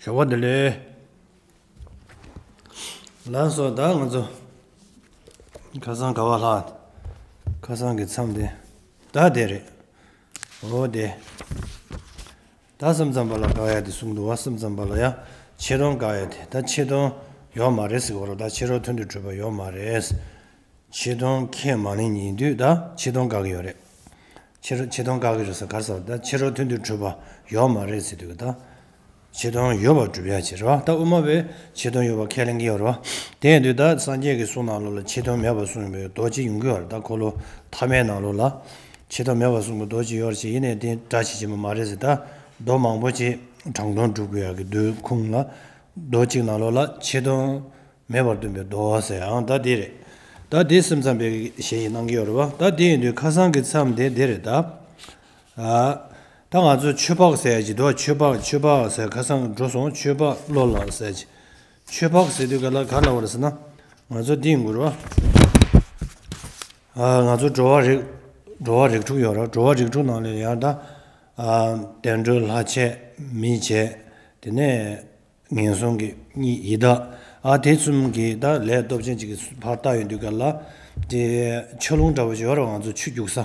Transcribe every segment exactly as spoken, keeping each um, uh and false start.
ཞོགས་པ་བདེ་ལེགས། ལགས་སོ། ད་ང་ཚོ་ཁ་སང་ག་བ་ལྷག་ཁ་སང་གི་མཚམས་དེ་ད་དེ་རེད། འོ་དེ། ད་སེམས་ཙམ་པ་ལ་དགག་ཡ་དེ་གསུངས་འདུག་བ། སེམས་ཙམ་པ་ལ་ཡ་ཆེ་མཐོང་དགག་ཡ་དེ། ད་ཆེ་མཐོང་ཡོད་མ་རེད་ཟེར་གོ་ར། ད་ཕྱི་རོལ་མཐུན་དུ་གྲུབ་པ་ཡོད་མ་རེད། ཆེ་མཐོང་ཁས་མ་ལེན་ཡིན་དུས་ད་ཆེ་མཐོང་དགག་གི་ཡོད་རེད། ཕྱི་རོལ་ཆེ་མཐོང་དགག་གི་རེད་ཟེར་ག་རེ་ཟེར་བ། ད་ཕྱི་རོལ་མཐུན་དུ་གྲུབ་པ་ཡོད་མ་རེད་ཟེར་དུས་ད་ཆེ་མཐོང་ཡོད་པར་སྒྲུབ་ཡ་བྱེད་རེད་བ། ད་དབུ་མ་པས་ཆེ་མཐོང་ཡོད་པ་ཁས་ལེན་གྱི་ཡོད་རེད་བ། དེ་ཡིན་དུས་ད་སངས་རྒྱས་ཀྱི་གསུང་ནང་ལོགས་ལ་ཆེ་མཐོང་མེད་པར་གསུངས་པའི་མདོ་གཅིག་ཡོང་གི་ཡོད་རེད། ད་འཁོར་ལོ་ཐ་མའི་ནང་ལོགས་ལ་ཆེ་མཐོང་མེད་པར་གསུངས་པའི་མདོ་གཅིག་ཡོད་རེད་ཅེས། ཡིན་ནའི་དེ་སྒྲ་ཞིག་བྱེད་པ་མ་རེད་ཟེར། ད་མདོ་མང་པོ་ཅིག་དྲང་དོན་སྒྲུབ་དགོས་ཡག་གི་མདོའི་ཁུངས་ལ་མདོ་གཅིག་ནང་ལོགས་ལ་ཆེ་མཐོང་མེད་པར་སྟོན་པའི་མདོ་ཟེར་ཡང་ད་འདི་རེད། ད་འདི་སེམས་ཙམ་པའི་གཞི་ཞིག་གནང་གི་ཡོད་རེད་བ། ད་འདི་ཡིན་དུས་ཁ་སང་གི་མཚམས་དེ་འདི་རེད་ད། ཨ། ད་ང་ཚོ་ཆོས་འཕགས་ཟེར་ཡ་ཅིག་འདུག་ཆོས་འཕགས། ཆོས་འཕགས་ཟེར་ཁ་སང་འགྲོ་སོང་། ཆོས་འཕགས་བློ་ལ་ཟེར་ཅིག་ཆོས་འཕགས་ཟེར་དུས་ག་ལ་ག་ལ་བར་ཟེར་ན། ང་ཚོ་འདི་ཡིན་དགོས་རེད་བ། ཨ། ང་ཚོ་འགྲོ་བ་རིགས། འགྲོ་བ་རིགས་དྲུག་ཡོད་རེད། འགྲོ་བ་རིགས་དྲུག་ནང་ལས་ཡང་ད། ཨ། བདེ་འགྲོ་ལྷ་བཅས་མི་བཅས། དེ་ནས་ངན་སོང་གི་གཉིས་ཡི་དྭགས། ཨ། དེ་གསུམ་གྱི་ད་ལས་སྟོབས་ཆེན་གཅིག་གི་ཕར་བལྟ་ཡོང་དུས་ག་ལ། དེ་ཆུ་ཀླུང་འདྲ་བོ་ཅིག་ཡོད་རེད། ང་ཚོ་ཆུ་རྒྱུག་ས།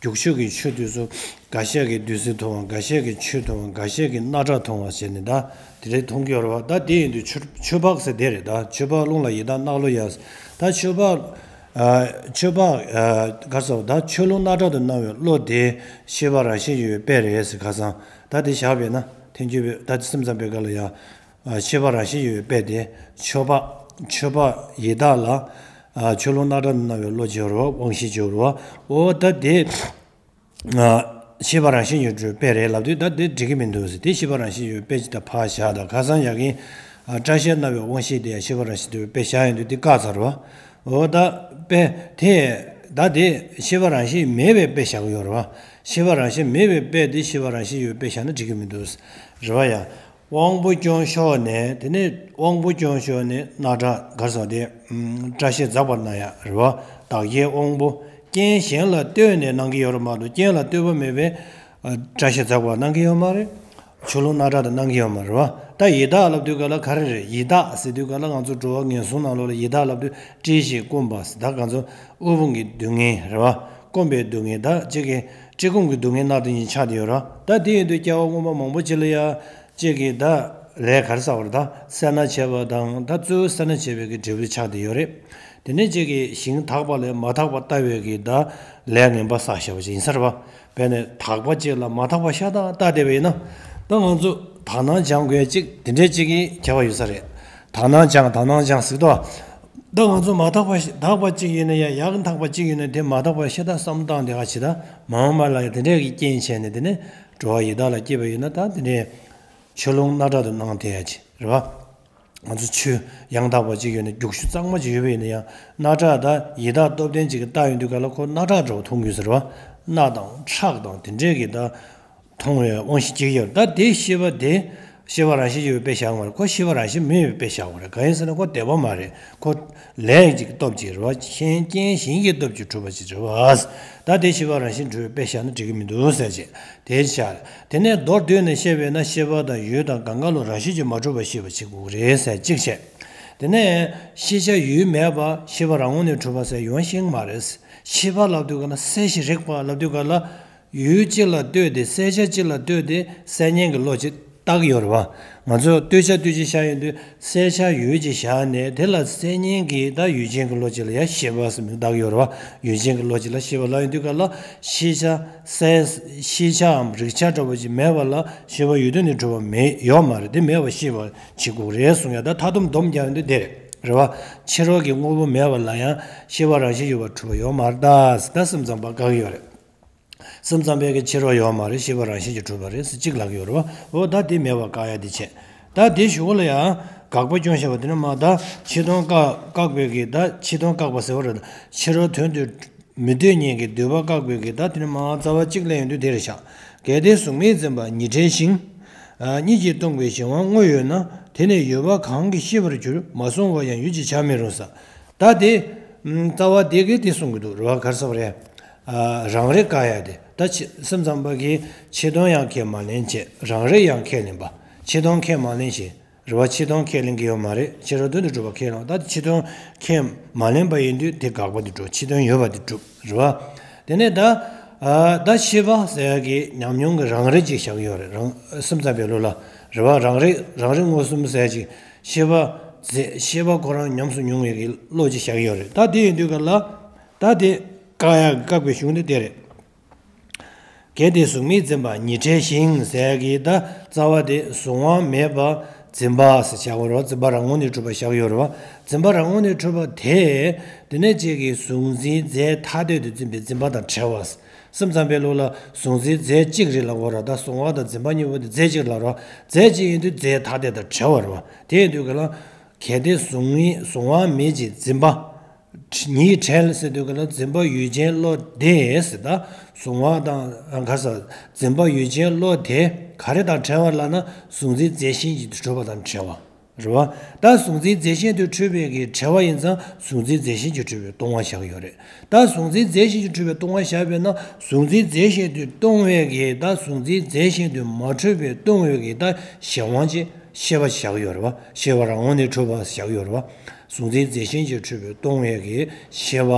རྒྱུག་ཆུ་གི་ཆུ་དེ་ཚོ་འགའ་ཤས་ཀྱིས་བདུད་རྩི་འཐུང་བ། འགའ་ཤས་ཀྱིས་ཆུ་འཐུང་བ། འགའ་ཤས་ཀྱིས་རྣག་ཁྲག་འཐུང་བ་བྱས་ནས་ད་དེ་འདྲའི་འཐུང་གི་ཡོད་རེད་བ། ད་དེ་ཡིན་དུས་ཆུ་ཆུ་འཕགས་ཟེར་དེ་རེད། ད་ཆུ་འཕགས་རླུང་ལ་ཡི་དྭགས་གནག་ལོ་ཡ། ད་ཆུ་འཕགས། ཨ། ཆུ་འཕགས། ཨ། ག་རེ་ཟེར། ད་ཆུ་ཀླུང་རྣག་ཁྲག་ཏུ་སྣང་བའི་བློ་དེ་ཤེས་པ་རང་བཞིན་གྱིས་ཡོད་པའི་དཔེ་རེད་ཟེར། ཁ་སང་ད་དེ་བཞག་པས་ན་ཐལ་འགྱུར་བའི། ད་དེ་སེམས་ཙམ་པའི་སྐབས་ལ་ཡང་། ཨ། ཤེས་པ་རང་བཞིན་གྱིས་ཡོད་པའི་དཔེ་དེ་ཆུ་འཕགས། ཆུ་འཕགས་ཡི་དྭགས་ལ། ཨ། ཆུ་ཀླུང་རྣག་ཁྲག་ཏུ་སྣང་བའི་བློ་བྱེད་རོ། དབང་ཤེས་བྱེད་རོ། འོ་ད་དེ། ཨ། ཤེས་པ་རང་བཞིན་གྱིས་ཡོད་པའི་དཔེ་རེད་ལབ་དུས་ད་དེ་འགྲིག་གི་མི་འདུག་ཟེར། དེ་ཤེས་པ་རང་བཞིན་གྱིས་ཡོད་པའི་དཔེ་ཅིག་ད་ཕར་བཞག་ད། ཁ་སང་ཡ་གིན། ཨ། སྐྲ་ཤད་སྣང་བའི་དབང་ཤེས་དེ་ཡང་ཤེས་པ་རང་བཞིན་གྱིས་ཡོད་པའི་དཔེ་བཞག་ཡོང་དུས་དེ་བཀག་ཚར་བ། འོ་ད་དཔེ་དེ། ད་དེ་ཤེས་པ་རང་བཞིན་མེད་པའི་དཔེ་བཞག་གི་ཡོད་རེད་བ། ཤེས་པ་རང་བཞིན་མེད་པའི་དཔེ་དེ་ཤེས་པ་རང་བཞིན་ཡོད་པའི་དཔེ་བཞག་ན་འགྲིག་གི་མི་འདུག་རེད་བ་ཡ། དབང་པོ་སྐྱོན་ཤོར་ནས། དེ་ནས་དབང་པོ་སྐྱོན་ཤོར་ནས་རྣག་ཁྲག་ག་རེ་ཟེར་དེ། ཨམ། སྐྲ་ཤད་འཛག་པར་སྣང་ཡ་རེད་བ། བདག་གི་དབང་པོ་རྐྱེན་གཞན་ལ་ལྟོས་ནས་སྣང་གི་ཡོད་རེད་མ་གཏོགས་རྐྱེན་ལ་ལྟོས་པ་མེད་པའི། ཨ། སྐྲ་ཤད་འཛག་པར་སྣང་གི་ཡོད་མ་རེད། ཆུ་ཀླུང་རྣག་ཁྲག་ཏུ་སྣང་གི་ཡོད་མ་རེད་བ། ད་ཡི་དྭགས་ལབ་དུས་ག་ལ་ག་རེ་རེད། ཡི་དྭགས་ཟེར་དུས་ག་ལ་ང་ཚོ་འགྲོ་བ་ངན་སོང་ནང་ལོགས་ལ་ཡི་དྭགས་ལབ་དུས་བཀྲེས་ཤིང་སྐོམ་པ་ཟེར། ད་ང་ཚོ་དབུལ་ཕོངས་ཀྱི་སྡུག་བསྔལ་རེད་བ། སྐོམ་པའི་སྡུག་བསྔལ། ད་གཅིག་གིས་བཀྲེས་སྐོམ་གྱི་སྡུག་བསྔལ་སྣ་དང་བཞིན་ཆགས་བསྡད་ཡོད་རེད། ད་དེ་ཡིན་དུས་སྐྱེ་བ་སྔོན་མ་མང་པོ་ཅིག་ལ་ཡ། གཅིག་གིས་ད་ལས་ག་རེ་ཟེར་བ་རེད། ད་སེར་སྣ་བྱས་པ་དང་། ད་གཙོ་བོ་སེར་སྣ་བྱས་པའི་གི་འབྲས་བུ་ཆགས་བསྡད་ཡོད་རེད། དེ་ནས་གཅིག་གིས་ཞིང་དག་པ་ལས་མ་དག་པ་ལྟ་བའི་གི་ད་ལས་ངན་པ་བསགས་བཞག་པ་ཅིག་ཡིན་ས་རེད་བ། དཔེར་ན་དག་པ་གཅིག་ལ་མ་དག་པ་ཤ་སྟག་ལྟ་བསྡད་པ་ཡིན་ན། ད་ང་ཚོ་དག་སྣང་སྦྱང་དགོས་ཅིག་དེ་འདྲས་ཅིག་གི་ཁྱད་པར་ཡོད་ས་རེད། དག་སྣང་སྦྱང་། དག་སྣང་སྦྱང་ཟེར་དུས། ད་ང་ཚོ་མ་དག་པ་ཞིག་དག་པ་གཅིག་ཡིན་ན་ཡང་། ཡག་དག་པ་གཅིག་ཡིན་ན་དེ་མ་དག་པ་ཤ་སྟག་བསམ་བློ་བཏང་བསྡད་ག་ཅིག་ད་མ་འོངས་པ་ལ་ཡང་དེ་འདྲས་ཀྱི་རྐྱེན་བྱས་ནས་དེ་ནས་འགྲོ་བ་ཡི་དྭགས་ལ་སྐྱེས་པ་ཡིན་ན། ད་དེ་འདྲས་ཆུ་ཀླུང་རྣག་ཁྲག་ཏུ་སྣང་བསྡད་ཡ་ཅིག་རེད་བ། ང་ཚོ་ཆུ་ཡང་དག་པ་གཅིག་ཡོད་ན། རྒྱུག་ཆུ་གཙང་མ་ཅིག་ཡོད་པ་ཡིན་ན་ཡང་། རྣག་ཁྲག་ད་ཡི་དྭགས་སྟོབས་ལྡན་ཅིག་གིས་བལྟ་ཡོང་དུས་ག་ལ་ཁོ་རྣག་ཁྲག་འདྲ་བོ་མཐོང་གི་ཡོད་ས་རེད་བ། རྣག་དང་ཁྲག་དང་དེ་འདྲས་ཀྱི་ད་མཐོང་བའི་དབང་ཤེས་སྐྱེ་གི་ཡོད་རེད། ད་དེ་ཤེས་པ་དེ་ཤེས་པ་རང་བཞིན་ཡོད་པའི་དཔེ་བཞག་མ་རེད། ཁོ་ཤེས་པ་རང་བཞིན་མེད་པའི་དཔེ་བཞག་པ་རེད། གང་ཡིན་ཟེར་ན་ཁོ་བདེ་བ་མ་རེད། ཁོ་ལས་ཀྱི་སྟོབས་ཀྱིས་རེད་བ། རྐྱེན་རྐྱེན་གཞན་གྱི་སྟོབས་ཀྱིས་གྲུབ་པ་ཅིག་རེད་བ། ད་དེ་ཤེས་པ་རང་བཞིན་གྲུབ་པའི་དཔེ་བཞག་ན་འགྲིག་གི་མི་འདུག་ཟེར་བྱས་དེ་བཞག་དེ་ནས་མདོར་བསྡུས་ནས་བཤད་པས་ན། ཤེས་པ་དང་ཡུལ་དང་གང་ག་ལ་རང་བཞིན་གྱིས་མ་གྲུབ་པ་ཤེས་པ་བྱེད་དགོས་ཀྱི་རེད་ཟེར་གཅིག་བྱས། དེ་ནས་ཤེས་བྱ་ཡུལ་མེད་པ་ཤེས་པ་རང་ངོས་ནས་གྲུབ་པ་ཟེར་ཡོང་ཤེས་མ་རེད། ཤེས་པ་ལབ་དུས་ག་ལ། གསལ་ཞིང་རིག་པ་ལབ་དུས་ག་ལ། ཡུལ་གཅིག་ལ་ལྟོས་ཏེ། གསལ་བྱ་གཅིག་ལ་ལྟོས་ཏེ་གསལ་ཉན་གྱི་བློ་ཅིག་བཏགས་ཡོད་རེད་བ། ང་ཚོས་ལྟོས་བྱ་ལྟོས་བྱེད་བཞག་ཡོང་དུས། གསལ་བྱ་ཡུལ་ཅིག་བཞག་ནས་དེ་ལ་གསལ་ཉན་གྱི་ད་ཡུལ་ཅན་གྱི་བློ་ཅིག་ལ་ཡང་ཤེས་པ་ཟེར་མིང་བཏགས་ཡོད་རེད་བ། ཡུལ་ཅན་གྱི་བློ་ཅིག་ལ་ཤེས་པ་ལབ་ཡོང་དུས་ག་ལ། ཤེས་བྱ། གསལ། ཤེས་བྱའམ་རིག་བྱ་འདྲ་བོ་ཅིག་མེད་པ་ལ་ཤེས་པ་ཡུལ་དོན་ནི་གྲུབ་པ་མེད། ཡོད་མ་རེད། དེ་མེད་པ་ཤེས་པ་བྱེད་དགོས་རེད་གསུང་ཡ། ད་མཐའ་སྡོམ་སྡོམ་རྒྱག་ཡོང་དུས་དེ་རེད། རེད་བ། ཕྱི་རོལ་གྱི་དངོས་པོ་མེད་པ་ལ་ཡང་ཤེས་པ་རང་བཞིན་ཡོད་པར་གྲུབ་པ་ཡོད་མ་རེད་ད་ཟེར། ད་སེམས་ཙམ་པ་དགག་གི་ཡོད་རེད། སེམས་ཙམ་པས་ཀྱི་ཕྱི་རོལ་ཡོད་མ་རེད། ཤེས་པ་རང་བཞིན་གྱིས་གྲུབ་པ་རེད་ཟེར་གཅིག་ལབ་ཀྱི་ཡོད་རེད་བ། འོ་ད་དེ་མེད་པ་བཀག་ཡ་དེ་བྱས། ད་དེ་གཞུག་ལ་ཡང་དགག་པ་སྐྱོན་བཤད་པ་དེ་ནི་མ། ད་ཆེ་མཐོང་བཀག་བཀག་པའི་གི། ད་ཆེ་མཐོང་བཀག་པ་ཟེར་བ་རེད། ཕྱི་རོལ་དོན་དུ་མི་འདོད་ཉིད་ཀྱི་འདོད་པ་བཀག་པའི་གི། ད་དེ་ནི་མ་རྩ་བ་གཅིག་ལ་ཡོང་དུས་དེ་རེད་བཞག་གལ་ཏེ་གཟུགས་མེད་འཛིན་པ་ཉིད་བྲལ་ཞིང་། གཉིད་ཀྱིས་སྟོང་པའི་གཞན་དབང་དངོས་ཡོད་ན། དེ་ནི་ཡོད་པ་གང་གིས་ཤེས་པར་འགྱུར། མ་བཟུང་བར་ཡང་ཡུལ་གྱི་ཆ་མེད་རུང་ཟེར། ད་དེ་རྩ་བ་དེ་གིས་དེ་གསུང་གི་འདུག་རེད་བ། ག་རེ་ཟེར་བ་རེད། ཨ། རང་རིག་བཀག་ཡ་དེ། ད་ཆེ་སེམས་ཙམ་པ་གིས་ཆེ་མཐོང་ཡང་ཁས་མ་ལེན་བྱས། རང་རིག་ཡང་ཁས་ལེན་པ། ཕྱི་དོན་ཁས་མ་ལེན་ཞིང་། རེད་བ། ཕྱི་དོན་ཁས་ལེན་གྱི་ཡོད་མ་རེད། ཕྱི་རོལ་དོན་དུ་གྲུབ་པ་ཁས་ལེན། ད་ཕྱི་དོན་ཁས་མ་ལེན་པ་ཡིན་དུས་དེ་དགག་པ་དེ་གྲུབ། ཕྱི་དོན་ཡོད་པ་དེ་གྲུབ། རེད་བ། དེ་ནས་ད། ཨ། ད་ཤེས་པ་ཟེར་ཡག་གི་ཉམས་མྱོང་གི་རང་རིག་ཅིག་བཞག་ཡོད་རེད། རང་སེམས་ཙམ་པའི་ལུགས་ལ། རེད་བ། རང་རིག་རང་རིག་མངོན་སུམ་ཟེར་ཡག་ཅིག་ཤེས་པ་ཟེར། ཤེས་པ་ཁོ་རང་ཉམས་སུ་མྱོང་བའི་གི་བློ་ཅིག་བཞག་ཡོད་རེད། ད་དེ་ཡིན་དུས་ག་ལ། ད་དེ་བཀག་ཡག་གི་བཀག་པའི་གཞུང་དེ་དེ་རེད། གལ་ཏེ་གཟུགས་མེད་འཛིན་པ་ཉིད་བྲལ་ཞིང་ཟེར་གྱི་ད་རྩ་བ་དེ་གཟུང་བ་མེད་པ་འཛིན་པ་ཟེར་བྱ་བ་རེད་བ། འཛིན་པ་རང་ངོས་ནས་གྲུབ་པ་བཞག་ཡོད་རེད་བ། འཛིན་པ་རང་ངོས་ནས་གྲུབ་པ་དེ། དེ་ནས་ཅིག་གི་གཟུང་འཛིན་རྫས་ཐ་དད་དུ་འཛིན་པའི་འཛིན་པ་དང་བྲལ་བ། སེམས་ཙམ་པའི་ལུགས་ལ་གཟུང་འཛིན་རྫས་གཅིག་རེད་ལབ་དགོས་རེད། ད་གཟུང་བ་དང་འཛིན་པ་གཉིས་པོ་དེ་རྫས་གཅིག་ལབ་རེད་བ། རྫས་གཅིག་ཡིན་དུས་རྫས་ཐ་དད་དང་བྲལ་བ་རེད་བ། དེ་ཡིན་དུས་ག་ལ། གལ་ཏེ་གཟུང་བའི་གཟུང་བ་མེད་ཀྱི་འཛིན་པ། ཉིད་བྲལ་ཟེར་དུས་ག་ལ་འཛིན་པ་ཡུལ་ཅན་བློ་དེ་ཟེར། ད་གཟུང་བ་དང་ག་ས་འཛིན་པ་ཡུལ་ཅན་བློ་དེ་ག་རེ་དང་བྲལ་བ་ལབ་ན། གཟུང་འཛིན་རྫས་གཞན་གྱིས་གྲུབ་པ་དང་བྲལ་བ་རེད་བ། ད་གཟུང་འཛིན་རྫས་གཞན་དུ་འཁྲུལ་པའི་གི་བྲལ་བ་ཡིན་ཙང་གཟུང་འཛིན་རྫས་གཞན་གྱིས་གྲུབ་པའི་སྟོང་པ་བཞག་ཡོད་རེད། ད་གཟུང་འཛིན་རྫས་གཞན་གྱིས་གྲུབ་པའི་སྟོང་པ་བཞག་པས་ན། གཟུང་འཛིན་རྫས་གཞན་དུ་སྟོང་པའི་གི་ད་གཟུང་འཛིན་རྫས་གཞན་དུ་མ་གྲུབ་པའི་སྟོང་པའི་གི་ད་གཞན་དབང་ཅིག་ཤེས་པ་བཞག་ཡོད་རེད་བ། ཤེས་པ་རང་ངོས་ནས་གྲུབ་པ་བཞག་ཡོད་རེད་བ། གཟུང་འཛིན་རྫས་གཞན་གྱིས་གྲུབ་པའི་སྟོང་པའི་གི་ཤེས་པ།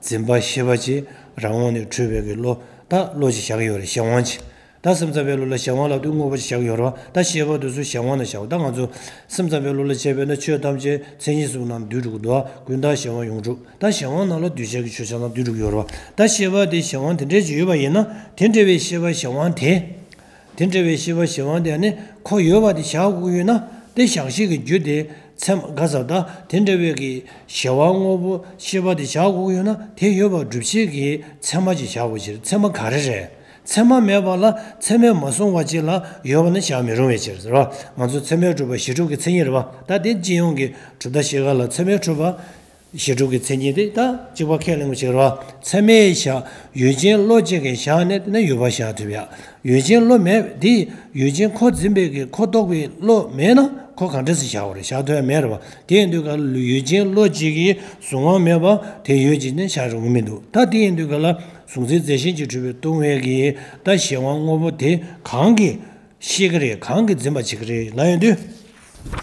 འཛིན་པ་ཤེས་པ་ཅིག་རང་ངོས་ནས་གྲུབ་པའི་གི་བློ། ད་བློ་ཅིག་བཞག་ཡོད་རེད། གཞན་དབང་ཅིག་ད་སེམས་ཙམ་པའི་ལུགས་ལ་གཞན་དབང་ལབ་དུས་དངོས་པོ་ཅིག་བཞག་ཡོད་རེད་བ། ད་ཤེས་པ་དེ་ཚོ་གཞན་དབང་ནང་བཞག་པ། ད་ང་ཚོ་སེམས་ཙམ་པའི་ལུགས་ལ་བྱས་པས་ན་ཆོས་ཐམས་ཅད་མཚན་ཉིད་གསུམ་ནང་འདུས་འགྲོ་གི་འདུག་བ། ཀུན་བཏགས་གཞན་དབང་ཡོངས་གྲུབ། ད་གཞན་དབང་ནང་ལ་འདུས་བྱས་ཀྱི་ཆོས་ཅག་ནང་འདུས་འགྲོ་གི་ཡོད་རེད་བ། ད་ཤེས་པ་དེ་གཞན་དབང་དེ་འདྲའི་ཅིག་ཡོད་པ་ཡིན་ན། དེ་འདྲ་བའི་ཤེས་པ་གཞན་དབང་དེ། དེ་འདྲ་བའི་ཤེས་པ་གཞན་དབང་དེ་ནི་ཁོ་ཡོད་པ་དེ་བཞག་དགོས་ཀྱི་ཡོད་ན། དེ་བཞག་ཤེས་ཀྱི་རྒྱུ་དེ་ཚད་མ་ག་ས། ད་དེ་འདྲ་བའི་གི་གཞན་དབང་དངོས་པོ་ཤེས་པ་དེ་བཞག་དགོས་ཀྱི་ཡོད་ན། དེ་ཡོད་པར་སྒྲུབ་བྱེད་ཀྱི་ཚད་མ་ཅིག་བཞག་དགོས་ཕྱིར། ཚད་མ་ག་རེ་རེད། ཚད་མ་མེད་པ་ལ་ཚད་མས་མ་བཟུང་བ་ཅིག་ལ་ཡོད་པ་ནི་བཞག་མི་རུང་བའི་ཕྱིར་ཟེར་བ། ང་ཚོ་ཚད་མས་གྲུབ་པ་གཞི་གྲུབ་ཀྱི་མཚན་ཉིད་རེད་བ། ད་དེ་སྤྱི་ཡོངས་ཀྱི་གྲུབ་མཐའ་ཤེས་ག་ལ་ཚད་མས་གྲུབ་པ། གཞི་གྲུབ་ཀྱི་མཚན་ཉིད་དེ་ད་གཅིག་པ་ཁས་ལེན་དགོས་ཕྱིར་རེད་བ། ཚད་མས་བཞག་ཡུལ་ཅན་བློ་གཅིག་གིས་བཞག་ནས་དེ་ནས་ཡོད་པ་བཞག་ཐུབ་ཡ། ཡུལ་ཅན་བློ་མེད་དེ། ཡུལ་ཅན་ཁོ་འཛིན་པའི་གི་ཁོ་རྟོགས་པའི་བློ་མེད་ན་ཁོ་ག་འདྲ་སེ་བཞག་པ་རེད། བཞག་ཐུབ་ཡ་མེད་རེད་བ། དེ་ཡིན་དུས་ག་ལ་ཡུལ་ཅན་བློ་གཅིག་གིས་གཟུང་བ་མེད་པ་དེ་ཡོད་ཅིག་ནི་བཞག་རུང་མི་འདུག་ད་དེ་ཡིན་དུས་ག་ལ་གཟུང་འཛིན་རྫས་གཞན་གྱིས་གྲུབ་པའི་སྟོང་པའི་གི་ད་གཞན་དབང་དངོས་པོ་དེ་གང་གིས་ཤེས་ཀྱི་རེད། གང་གིས་འཛིན་པ་བྱེད་ཀྱི་རེད་ལབ་ཡོང་དུས།